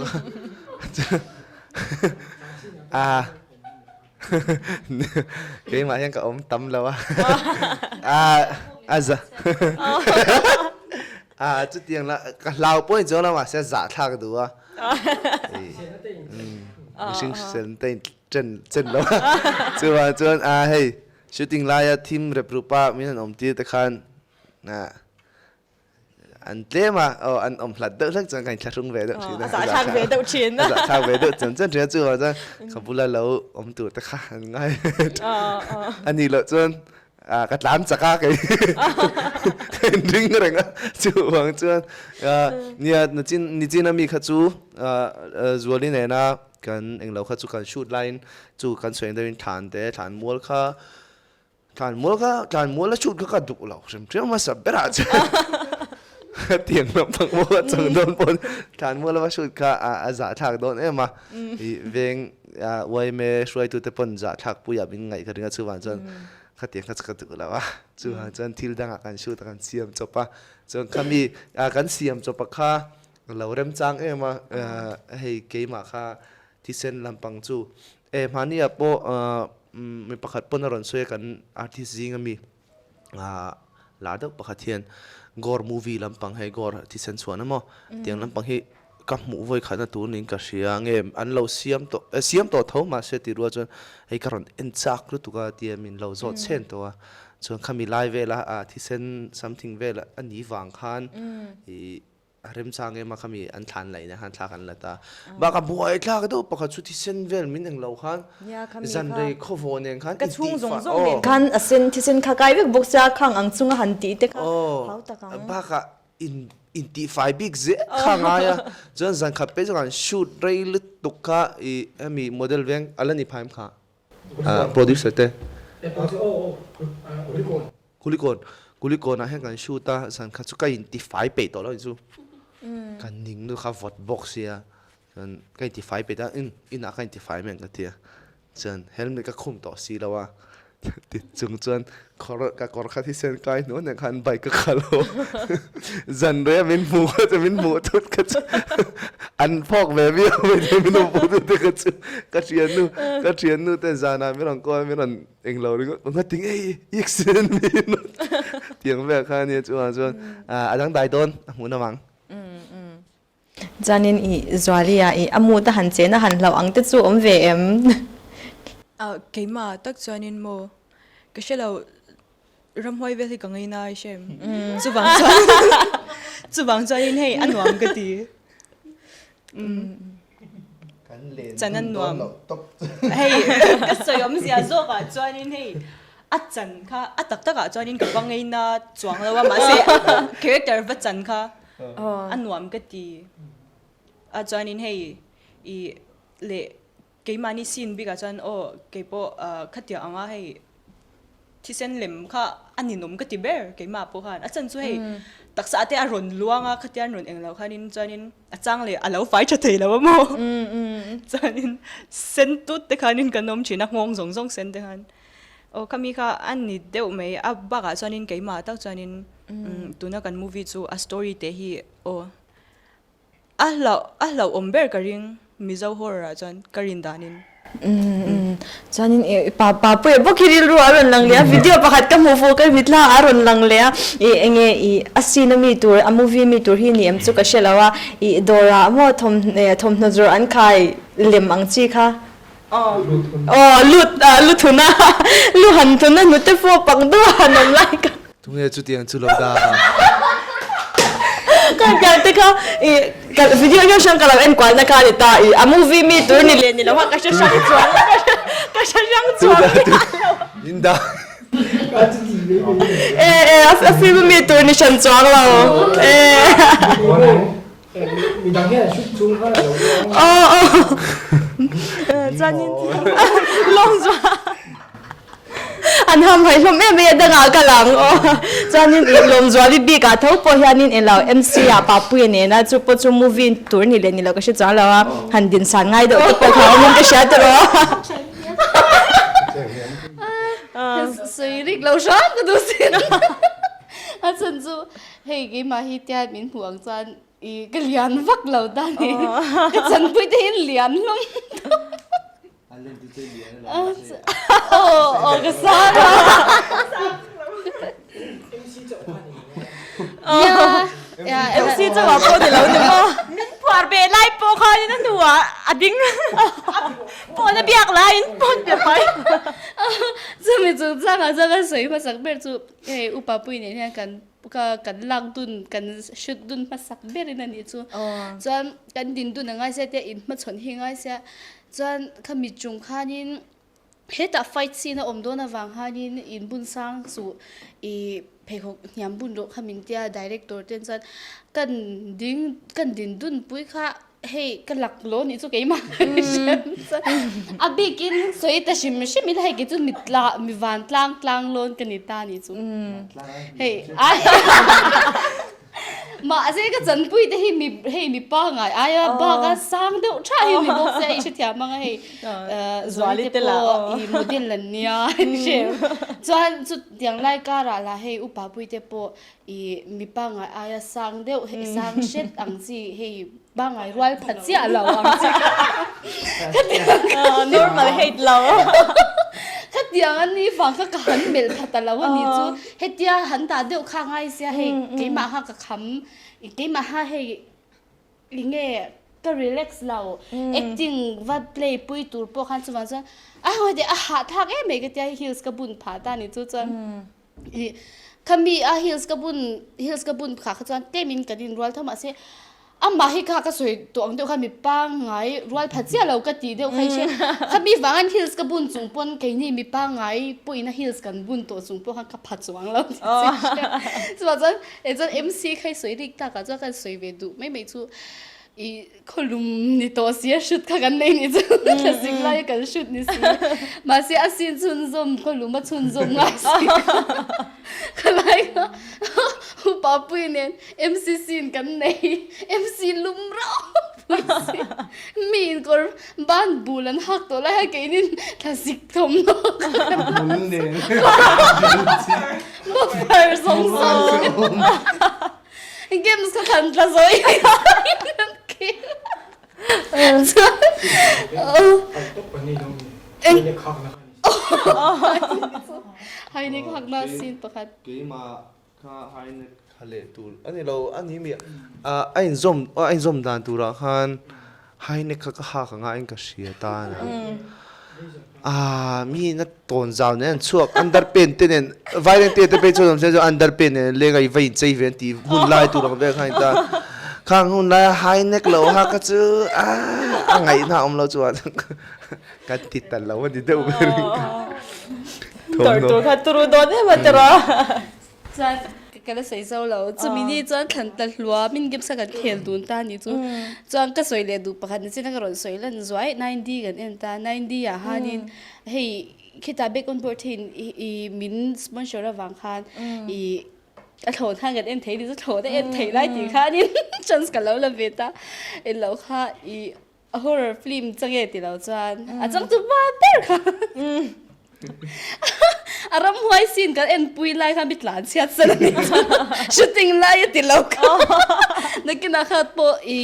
a. Keimah hian ka awm tam lo a. A za. A chutiang la ka hlau pawh in chuang lo mahse a zahthlak duh a. Mihring hrisel te in chen chen lo a. Chuvang chuan a hei shooting laia thim rep rup a min han awm tir te khan An tlem a, aw an awm hlat deuh hlek chuan ka inthlahrung ve deuh thin a. A zahthlak ve deuh thin a. A zahthlak ve deuh chuan chuan thin a, chuvang chuan ka bula lo awm tur te kha an ngai a nih loh chuan ka tlan chak a kei ka inring reng a, chuvang chuan nia nichin nichin ami kha chu Zuali nena kan englo kha chu kan shoot laiin chu kan sawi ang deuhin thlan te thlan mual kha Tlan mual kha tlan mual a shoot kha ka duh lo hrim hrim hmasa berah chuan tiang lampang pawh ka chang dawn pawn tlan mual a va shoot kha a zahthlak dawn em a ih veng yma hruaitute pawn zahthlak puiah min ngaih ka ring a chuvang chuan khatiang kha chu ka duh lo a chuvang chuan thil dangah kan shoot a kan siam chawp a chuan khami kan siam chawp a kha lo remchang em a hei keimah kha thisen lampang chu E hmani ah pawh mi pakhat pawn a rawn sawi a kan artist zing ami lar deuh pakhat hian gore movie lampang hei gore thisen chhuan emaw tiang lampang hi ka hmuh vawi khatna tur niin ka hria nge an lo siam tawh e siam tawh tho mahse tih rual chuan hei ka rawn en chak lutuk a tia min lo zawt chhen tawh a chuan khami lai vela thisen something vel a ni vang khan ih A remchang em a khami an thlan laih nen khan thla kan la ta. Bak a buai thlak deuh pakhat chu thisen vel min eng lo khan zanrei khawvawh nen khan Ka chhung zawng zawng nen khan a sen thisen kha kai vek bawk sia khang ang chunga han tih te kha hau tak ang. Bakah in intihfai bik zel kha a ngai a. Chuan zan khat phei chu kan shoot rei lutuk kha i hemi model veng a la ni phai em kha. Producer te. Kulikawn Kulikawn ah hian kan shoot a zan kha chu ka in ti fai peih tawh lo chu ka ning nu kha vawt bawk sia chuan ka in ti fai peih ta in inah ka in ti fai mai ang ka ti a chuan helmet ka khum tawh si lo a ti chung chuan kawr ka kawr kha thisen kai hnuai nen khan bike ka khalh a zan rei a min hmuh kha chu min hmuh thut kha chu an phawk ve viau mai thei min rawn hmuh thut te kha chu ka thiannu ka thiannu te zanah min rawn call a min rawn Englo ringawt pawh ngati ngei i accident mi tiang vel kha ania chu ah chuan a dangdai dawn a hmuh nawm ang. Chuanin i Zuali ah i a mood a han chen a han hlauh ang te chu awm ve em? Keimah tak chuanin maw ka hrelo ramhuai vel hi ka ngaina ai hrem chuvang chuan chuvang chuanin hei a nuam ka ti. Chan an nuam. Hei ka sawi awmzia zawkah chuanin hei a chan kha a tak takah chuanin ka va ngaina chuang lo a mahse character va chan kha a nuam ka ti. A chuanin hei i. leh keimahni scene bikah chuan aw keipawh khatiang anga hei thisen lem kha a ninawm ka ti ber keimah pawh khan a chan chu hei taksa te a rawn luang a khatiang an rawn eng loh khanin chuanin a chang leh a lo fai tha thei lo a maw chuanin sen tut te khanin kan awm thin a nghawng zawng zawng sen te khan aw khami kha a ni deuh mai a bakah chuanin keimah tak chuanin tuna kan movie chu a story te hi aw. A hlauh a hlauhawm ber ka ring Mizo horror ah chuan ka rin danin. Umm chuanin i pa Papuia bawk hi rilru a rawn lang leh a video pakhat ka hmuh fuh ka mitthla a rawn lang leh a i enge i a scene a mi tur a movie mi tur hi ni em chu ka hre lo a i dawrah maw thawmhnaw zawrh an khai lem ang chi kha Aw lut lu thun a lu han thun a hnute pawh pak duh a han awm lai ka. Tunge chutiang chu lo dah a? Ka pian te kha i ka video hian hrang ka lo en kual na kha a ni ta i a movie mi tur ni leh ni lo kha ka hre hrang chuang ka hre hrang chuang miah lo. In dah. E e a film mi tur ni hran chuang lo e. Midang hian an shoot chung khan a lo luang a. Aw aw chuanin lawng chuan an ham haih hlawm em mai a dangah ka lang aw chuanin ih Lawmzuali bikah tho pawh hianin englo MC ah Papuia nena chu pawh chu movie tur ni leh ni lo ka hre chuang lo a han din san ngai deuh te pawh kha awmin ka hria tawh a sawi rik lo hram ka duh sin a chhan chu Hei keimah hi tian min hmuh ang chuan i ka lian vak lo ta ni. Ka chanpui te hian lian hlawm tawh. Aw aw ka sang a. Ya MC chauh ah pawh ni lo ni maw. Min phuar ve lai pawh khanin a hnuah a ding pawn a biak laiin pawn be mai. Chumi chungchangah chuan ka sawi hmasak ber chu Hei upa pui nen hian kan ka kan lak dun kan shoot dun hmasak berin a nih chu. Chuan kan din dun a ngai sia tia in hmachhawn hi a ngai sia. Chuan khami chung khanin hetah fight scene a awm dawn avang khanin in bun sang suh ih pheikhawk hniam bun rawh kha min tia director ten chuan kan ding kan din dun pui kha Hei ka lak lo nih chu keimah a bikin sawi ta hrim hrim ila hei kei chu mi tla mi van tlang tlang lawn ka ni ta nih chu hei ai mahse ka chanpui te hi mi hei mi pangai aia bak a sang deuh tha hi ni bawk sia i hrethiam ang a hei Zuali te pawh i model an nia chuan chutiang lai karah lah hei upa pui te pawh I mi pangai aia sang deuh hei sang hret ang chi hei pangai rual pha chiah lo ang chi kha normal height lo khatiang a ni vang kha ka han melh pha ta lo a ni chu hetia han dah deuh kha ngai sia hei keimah kha ka kham keimah kha hei Enge ka relax lo acting va play pui tur pawh khan chuvang chuan a hawi teh a hahthlak em mai ka tia heels ka bun phah ta ni chu chuan ih khami a heels ka bun heels ka bun phah kha chuan tlem in kan in rual tho mahse amah hi kha ka sawi tawh ang deuh khan mi pangngai rual pha chiah lo ka tih deuh kha i hria khami vang an heels ka bun chung pawn keini mi pangngai pawhin a heels kan bun tawh chung pawh khan ka pha chuang lo tih chu i hria chuvang chuan Hei chuan MC kha i sawi rik tak ah chuan kan sawi ve duh mai mai chu i khawlum ni tawh si a shoot kha kan nei ni chu thlasik lai a kan shoot ni si mahse a scene chhunzawm khawlum a chhunzawm ngai si khalai kha upa pui nen MC scene kan nei MC lum rauh pui si mi in kawr ban bul an hak tawh lai a keinin thlasik thawmhnaw Buffer zawng zawng Games ka thlan tla zawi Hainek hakna scene pakhat. Keimah kha hainek kha leh tur a ni lo a ni mi a inzawm a inzawm dan turah khan Hainek kha ka hak anga in ka hria ta a ni. Aaa mi na tawn zau nen an chhuak underpant te nen violent te te phei chuan awm se chu underpant nen an leng a i va inchei ve an tih hun lai tur ang vel kha a ni ta. Khang hun laia hainek lo ha kha chu aaa a ngaihna a awm lo chuan kan ti ta lo a ni deuh ber in ka Tawrh tur kha turu dawn em a tiraw. Chuan. Ka la sawi zo lo. Chumi ni chuan thlan ta hluam in games kha kan khel dun ta ni chu. Chuan ka sawi leh duh pakhat ni chin a ka rawn sawi lan zuai 9D kan en ta. 9D ah hanin hei khitah back on board hian i min sponsor avang khan i a thlawn khan kan en thei ni chu thlawn a en thei lai tih khanin chance ka lo la ve ta. Englo kha i A horror film change ti lo chuan a changtu pa ber kha a ramhuai scene kan en pui lai khan mi tlan chhiat san a ni chu shooting lai a ti lo kha nakinah kha pawh i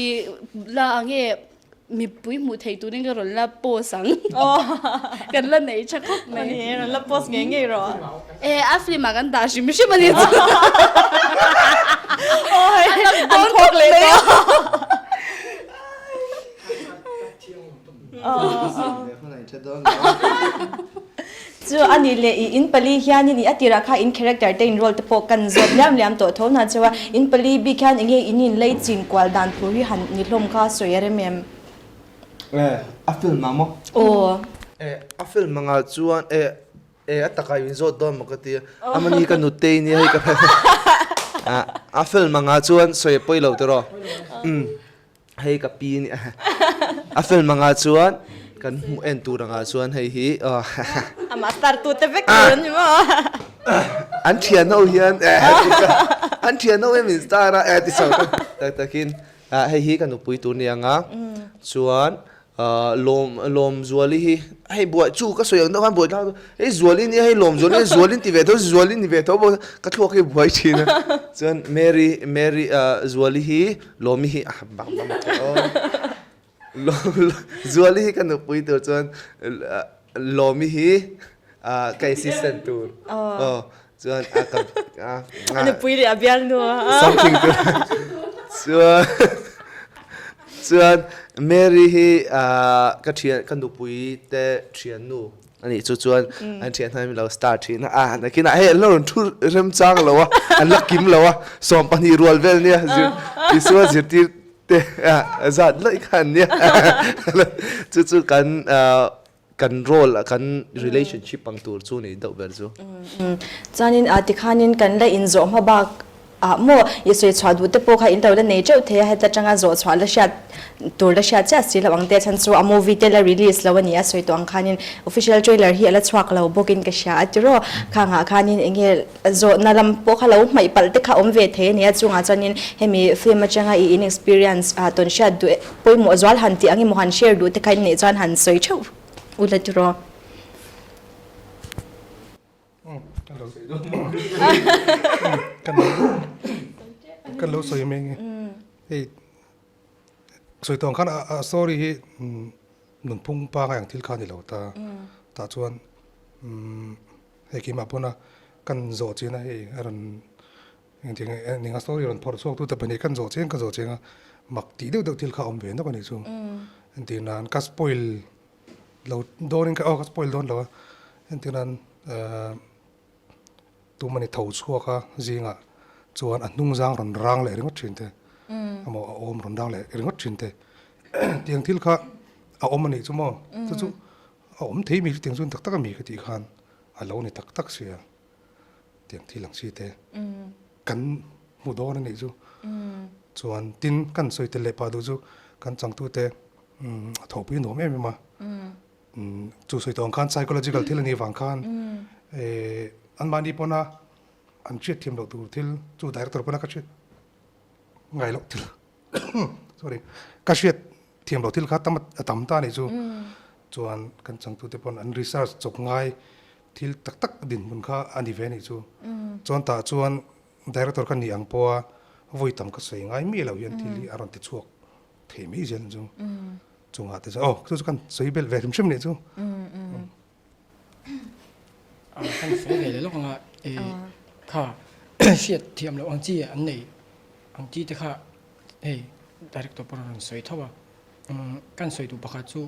la ang e mipui hmuh theih turin ka rawn la post ang kan la nei tha khawp mai rawn la post ngei ngei rawh e a film ah kan dah hrim hrim a ni chu an phawk leh tawh. Chu a nih leh i in pali hianin i a tirah kha in character te in role te pawh kan zawt liam liam tawh tho hna cheu a, in pali bik hian enge in in lei chin kual dan tur hi han ni hlawm kha sawi a rem em? Eh, a film ah maw? Aw. Eh, a film angah chuan eh eh a takah in zawt dawn maw ka ti a, amani ka nutei nia hei ka a film angah chuan sawi a pawi lo tiraw? Umm. Hei ka pi nia a film anga chuan kan hmuh en tur anga chuan hei hi Amah star tu te vek tur an ni maw? An thian ho hian an thian ho hian min star a ti chho tak takin hei hi ka nupui tur ni anga chuan Lawm lawm Zuali hi hei buai chu ka sawi ang deuh khan buai thlak hei Zuali nia hei lawm Zuali Zuali ti ve tho Zuali ni ve tho bawk ka thluak hi buai thin a chuan Mary Mary Zuali hi Lawmi hi ah bang bang aw Zuali hi ka nupui tur chuan Lawmi hi ka assistant tur aw chuan a ka a nupui leh a bialnu a something tur chuan chuan Mary hi ka thian ka nupui te thiannu ani chu chuan an thian hna lo star thin a nakinah hei an la rawn thu remchang lo a an la kim lo a 12 rual vel nia zir Isua zirtir te zat laih kha an nia chu chu kan Kan role a kan relationship ang tur chu ni deuh ber chu. Chuanin a tikhanin kan la inzawh hma bak ah maw i sawi chhuah duh te pawh kha in lo la nei teuh thei a, heta tanga zawh chhuah la hriat tur la hriat chiah si lo ang te chhan chu a movie te la release lo a ni a sawi tawh ang khanin official trailer hi a la chhuak lo bawkin ka hria a tiraw khangah khanin eng nge zawhna lam pawh kha lo hmaih palh te kha awm ve thei a ni a chungah chuanin hemi film atanga i in experience ah tawn hriat duh Pawimawh zual han tih ang emaw han share duh te kha in neih chuan han sawi theuh u la tiraw. Kan lo sawi mai nge. Hei sawi tawng khan a story hi nunphung pangai ang thil kha ni lo ta. Tah chuan hei keimah pawna kan zawh chin a hei a rawn Engtiang nge eng a story rawn phawrh chhuak tu te pahnih kan zawh chiang ka zawh chiang a, mak tih deuh deuh thil kha a awm ve nawk a nih chu. Entir nan ka spoil lo dawn in ka aw ka spoil dawn lo a, entir nan ahh tumani tho chhuak a zingah chuan a hnung zang rawn rang leh ringawt thin te emaw a awm rawn rang leh ringawt thin te tiang thil kha a awm a nih chu maw chu chu a awm thei mi chu tiang chuan tak tak a mi ka tih khan a lo ni tak tak sia. Tiang thil ang chi te kan hmu dawn a nih chu. Chuan tin kan sawi tel leh pah duh chu kan changtute a thawhpui nuam em em a. Chu sawi tawh ang khan psychological thil a nih vang khan anmahni pawna an hriat thiam loh tur thil chu director pawna ka hriat ngai loh thil sorry ka hriat thiam loh thil kha tam a tam ta a nih chu. Chuan kan changtute pawn an research chawp ngai Thil tak tak dinhmun kha a ni ve a nih chu. Chuan tah chuan director ka nih ang pawha vawi tam ka sawi ngai miah loh hian thil hi a rawn ti chhuak thei mai zel chu. Chungah te chuan aw chu chu kan sawi belh ve hrim hrim nih chu. Kan sawi ve leh lawk anga kha hriat thiam loh ang chi an nei ang chi te kha hei director pawh a rawn sawi tho a. Kan sawi duh pakhat chu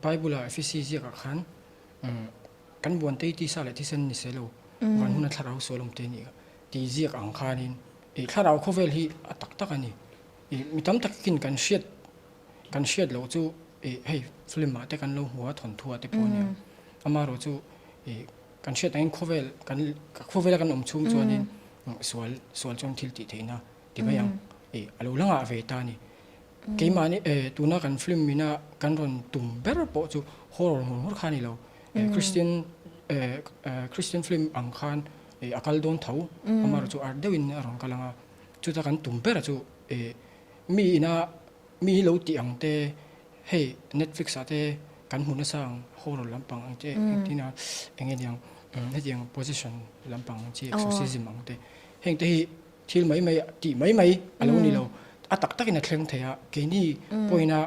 Bible ah Efesi ziakah khan Kan buantei tisa leh thisen ni se lo, van huna thlarau sual awm te nih kha tih ziak ang khanin ih thlarau khawvel hi a tak tak a ni. Ih mi tam takin kan hriat kan hriat loh chu ih hei film ah te kan lo hmu a thawnthu ah te pawh a nia. Amaherawhchu ih kan hriat angin khawvel kan khawvela kan awm chhung chuanin. Sual sual chuan thil tih theihna ti mai ang ih a lo la ngah ve ta a ni. Keimahni eh tuna kan film ina kan rawn tum ber pawh chu horror ngawr ngawr kha a ni lo. Christian eh Christian film ang khan ih a kal dawn tho amaherawhchu art deuhin a rawn kal ang a, chuta kan tum bera chu ih mi ina mi hi lo tih ang te Hei Netflix ah te kan hmu nasa ang horror lampang ang che engtin a eng nge niang hetiang possession lampang ang chi exorcism ang te heng te hi thil mai mai tih mai mai a lo ni lo a tak tak in a thleng thei a keini pawhin a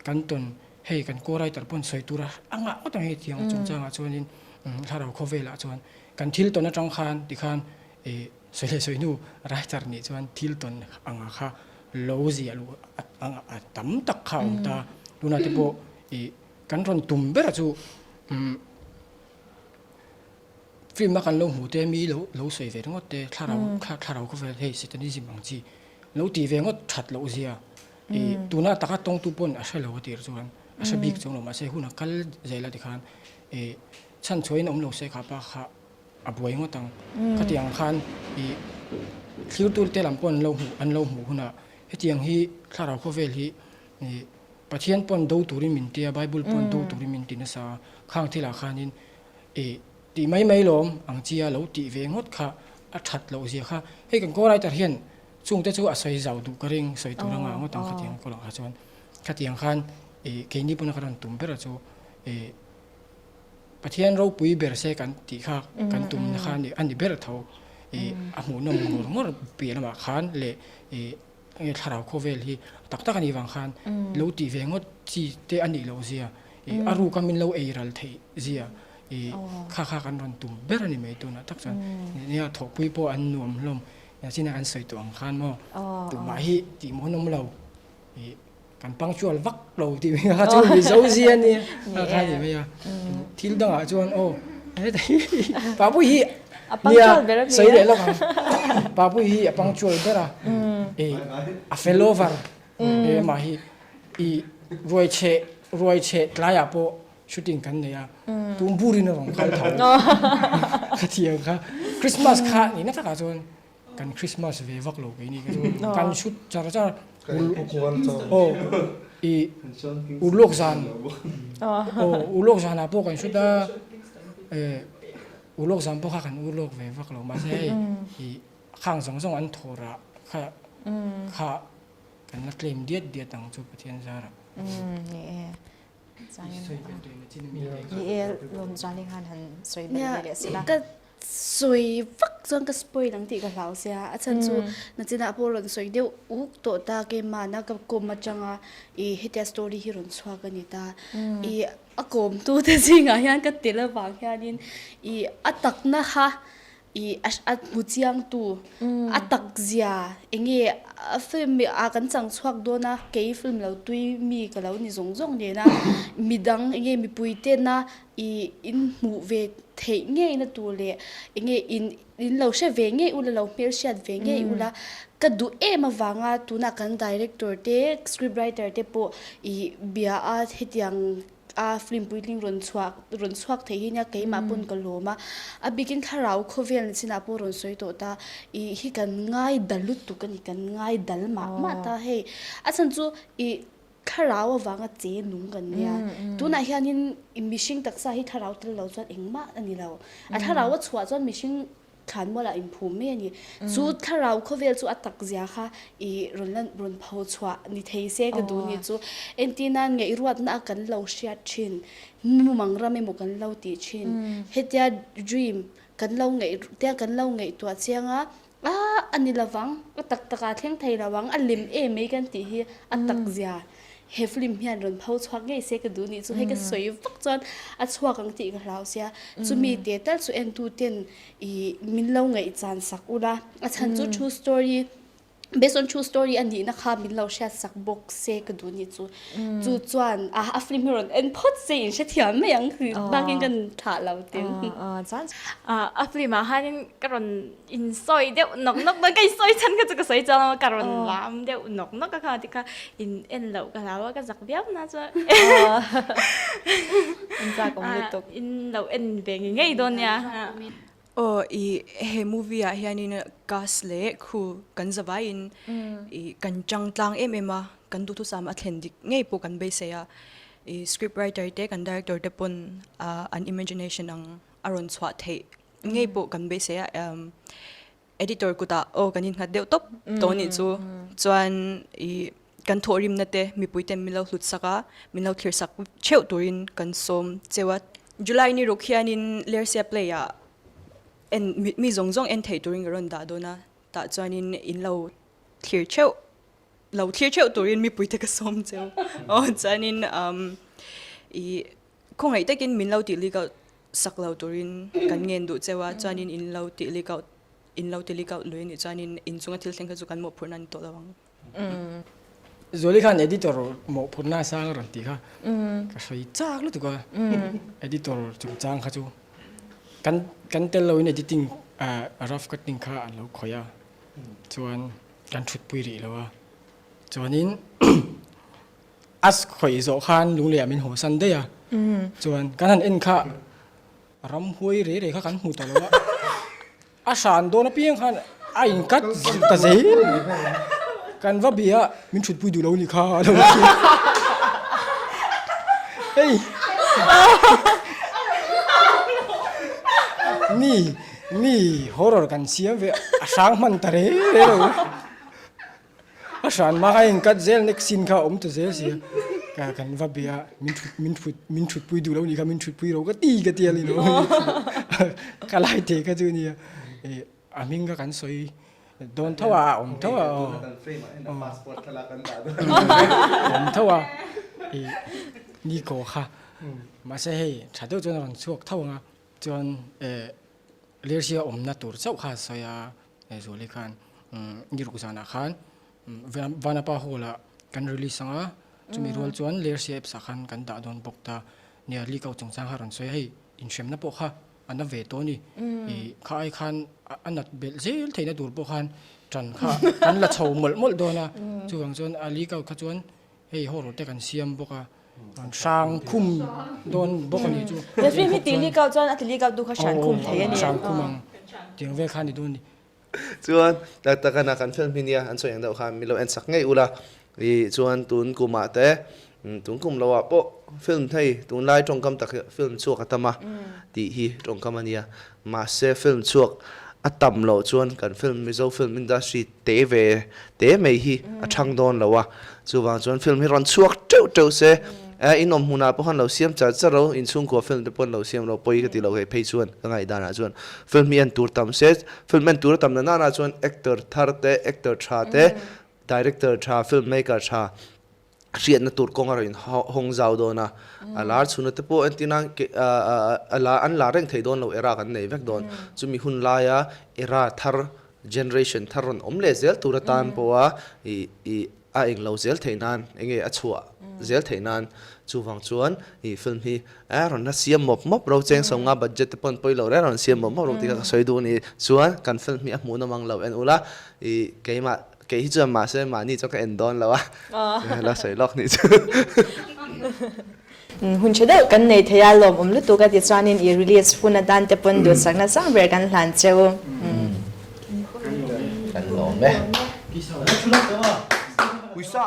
kan tawn hei kan co-writer pawn sawi tur a a ngah ngawt ang hetiang chungchangah chuanin thlarau khawvelah chuan kan thil tawn atang khan tikhan ih Sawi leh sawi hnu writer nih chuan thil tawn anga kha lo ziah luh a tam tak kha a awm ta. Tunah te pawh ih kan rawn tum ber chu umm film a kan lo hmuh te mi lo lo sawi ve ringawt te thlarau thlarau khawvel hei satanism ang chi lo tih ve ngawt that loh zia ih tuna taka tawngtu pawn a hre lo a tir chuan a hre bik chuang lo mahse hun a kal zel a tikhan ih chhanchhuahin awm lo se kha pa kha A buai ngawt ang. Khatiang khan i thlirtu te lam pawh an lo hmuh an lo hmuh hunah hetiang hi thlarau khawvel hi i Pathian pawn do turin min tia, Bible pawn do turin min ti nasa a, khang thilah khanin i tih mai mai lawm ang chia lo tih ve ngawt kha a that loh zia kha. Hei kan co-writer hian chungte chu a sawi zau duh ka ring, sawi tur anga ngawt ang khatiang kawlh ah kha chuan. Khatiang khan i keini pawna ka rawn tum ber chu i Pathian ropui ber se kan tih kha kan tumna kha a ni ber tho. Ih a hmuhnawm ngawr ngawr piah lamah khan leh ih enge thlarau khawvel hi tak tak a nih vang khan lo tih ve ngawt chi te a nih loh zia ih a ruka min lo ei ral theih zia ih kha kha kan rawn tum ber a ni mai tunah tak chuan. Nia thawhpui pawh an nuam hlawm china kan sawi tawh ang khan maw tumah hi tih mawn awm lo ih Kan punctual vak lo tih mai kha chu Mizo zia ania kha kha ni mai a. Thil dangah chuan aw Papui hi nia sawi leh lawk ang. Papui hi a punctual ber a, a fel over amah hi i ruai chheh ruai chheh tlaiah pawh shooting kan nei a, tum burin a rawn kal tho khatiang kha Christmas kha nihna takah chuan Kan Christmas ve vak lo keini ka chu kan shoot char char aw i urlawk zan aw urlawk zanah pawh kan shoot a eh urlawk zan pawh kha kan urlawk ve vak lo mahse hei i khang zawng zawng an thaw rah kha kha kan la claim diat diat ang chu Pathian zarah. Ni e lawm chuan hei khan han sawi belh ve leh si la. Ka sawi vak chuan ka spoil ang tih ka hlau sia a chhan chu nachinah pawh rawn sawi deuh uk tawh ta keimahna ka kawm atanga ih hetia story hi rawn chhuak a ni ta ih a kawmtu te zingah hian ka tel avang hianin ih a takna kha Ih a hmu chiangtu a tak zia enge a film ah kan chang chhuak dawn a kei film lo tui mi ka lo ni zawng zawng nen a midang enge mipui tena ih in hmuh ve theih ngei na tur leh enge in in lo hre ve ngei ula lo hmelhriat ve ngei ula ka duh em avanga tunah kan director te script writer te pawh ih bia a hetiang A film puitling rawn chhuak rawn chhuak thei hi nia keimah pawn ka lawm a, a bikin thlarau khawvel na chinah pawh rawn sawi tawh ta ih hi kan ngai dal lutuk a ni kan ngai dal mah mah ta hei a chhan chu ih thlarau avanga che nung kan nia tunah hianin mihring taksa hi thlarau tel lo chuan engmah a ni lo a thlarau a chhuah chuan mihring Thlanmual ah inphum mai a ni. Chu thlarau khawvel chu a tak zia kha i rawn lan rawn pho chhuah ni thei se ka duh ni chu. Entirnan ngaihruatna a kan lo hriat thin, mumang ram emaw kan lo tih thin. Hetia dream kan lo ngaih tia kan lo ngaihtuah chiang a, ah a ni lovang, a tak tak ah thleng thei lo ang, a lem em mai kan tih hi a tak zia he film hian rawn pho chhuak ngei se ka duh nih chu hei ka sawi vak chuan a chhuak ang tih ka hlau sia chumi te tal chu entu ten ih min lo ngaih chan sak ula a chhan chu true story based on true story a nihna kha min lo hriat sak bawk se ka duh nih chu chu chuan a a film hi rawn en phawt se in hrethiam mai ang bakin kan thlah lo tin a film ah hianin ka rawn insawi deuh nawk nawk dawn ka insawi chhan kha chu ka sawi chuang a ka rawn lam deuh nawk nawk a kha ti kha in en loh ka hlau a ka zak viau na chuan In chak awm lutuk. In lo en ve ngei ngei dawn nia. Aw i he movie ah hianin cast leh crew kan zavaiin i kan chang tlang em em a, kan duhthusam a thlen dik ngei pawh kan beisei a, i script writer te kan director te pawn an imagination ang a rawn chhuah theih ngei pawh kan beisei a, Editor kutah aw kan innghat deuh tawp tawh anih chu. Chuan i kan thawhrimna te mipui ten min lo hlut sak a, min lo thlir sak theuh turin kan sawm cheu a. July ni ruk hianin Lersia Play ah en mi zawng zawng en theih turin ka rawn dah dawn a, tah chuanin in lo thlir theuh lo thlir theuh turin mipui te ka sawm cheu. Aw chuanin i Khawngaih takin min lo tih leak out sak lo turin kan ngen duh cheu a, chuanin in lo tih leak out in lo ti leak out lui anih chuanin inchunga thil thleng kha chu kan mawhphurhna a ni tawh lo ang. Zuali khan editor mawhphurhna a sang a rawn tih kha ka sawi chak lutuk a, editor chungchang kha chu kan kan tel loin editing rough cutting kha an lo khawih a, chuan kan thutpui rih lo a, chuanin A khawih zawh khan lunglei ah min haw san daih a, chuan kan han en kha ramhuai rei rei kha kan hmu ta lo a, a hran dawn apiang khan a in cut ta zel kan va bia a min thutpui duh lo ni kha a lo ti hei mi mi horror kan siam ve a hrang hman ta rei rei lo. A hran mah a inkat zel next scene kha a awm ta zel si a, ka kan va bia a min thut min thut min thutpui duh lo nih kha min thutpui ro ka ti ka ti a ni lo ka lai thei kha chu nia eh a hming kha kan sawi dawn tho a a awm tho a aw awm tho a eh Niko kha mahse hei tha deuh chuan a rawn chhuak tho ang a chuan eh Lersia awmna tur chauh kha a sawi a. Zuali khan Niruk zanah khan Vanapa Hall ah kan release ang a, chumi rual chuan Lersia apps ah khan kan dah dawn bawk ta. Nia leak out chungchang kha rawn sawi a, hei inhremna pawh kha a na ve tawh a ni. Ih kha ai khan a nat belh zel theihna tur pawh khan ṭan kha kan la chho mawlh mawlh dawn a, chuvang chuan a leak out kha chuan hei horror te kan siam bawk a, hrang khum dawn bawk a nih chu. He film hi tih leak out chuan a ti leak out tu kha hran khum thei a ni. Hran khum ang tiang vel kha a ni dawn a ni. Chuan tak tak a kan film hi nia an sawi ang deuh khan min lo en sak ngei ula ih chuan tun kumah te tun kum lo ah pawh film hei tunlai tawngkam tak hi film chhuak a tam a tih hi tawngkam a nia mahse film chhuak a tam loh chuan kan film Mizo film industry te ve te mai hi a thang dawn lo a, chuvang chuan film hi rawn chhuak teuh teuh se, eh in awm hmunah pawh khan lo siam char char ro, inchhungkua film te pawh an lo siam ro, pawi ka ti lo hei phei chuan ka ngaihdan ah chuan film hi en tur tam se, film en tur a tam na nana chuan actor thar te, actor tha te, director tha, film maker tha hriatna tur kawng a rawn hawng zau dawn a, a lar chhunna te pawh entir nan a lar an lar reng thei dawn lo era kan nei vek dawn, chumi hun laia era thar generation thar rawn awm leh zel tur atan pawha ih ih a englo zel theih nan enge a chhuah zel theih nan chuvang chuan ih film hi a rawn la siam mawp mawp ro cheng sawm nga budget te pawh an pawi lo reng a rawn siam mawp mawp ro tih kha ka sawi duh a ni chuan kan film hi a hmuhnawm ang lo en ula ih keimah Kei hi chuan mahse mahni chuan ka en dawn lo a, la sawi lawk nih chu. Hun tha deuh kan nei thei a, lawmawm lutuk a ti chuanin i release hun atan te pawn duhsakna sang ber kan hlan cheu. Kan lawm e. Puisa.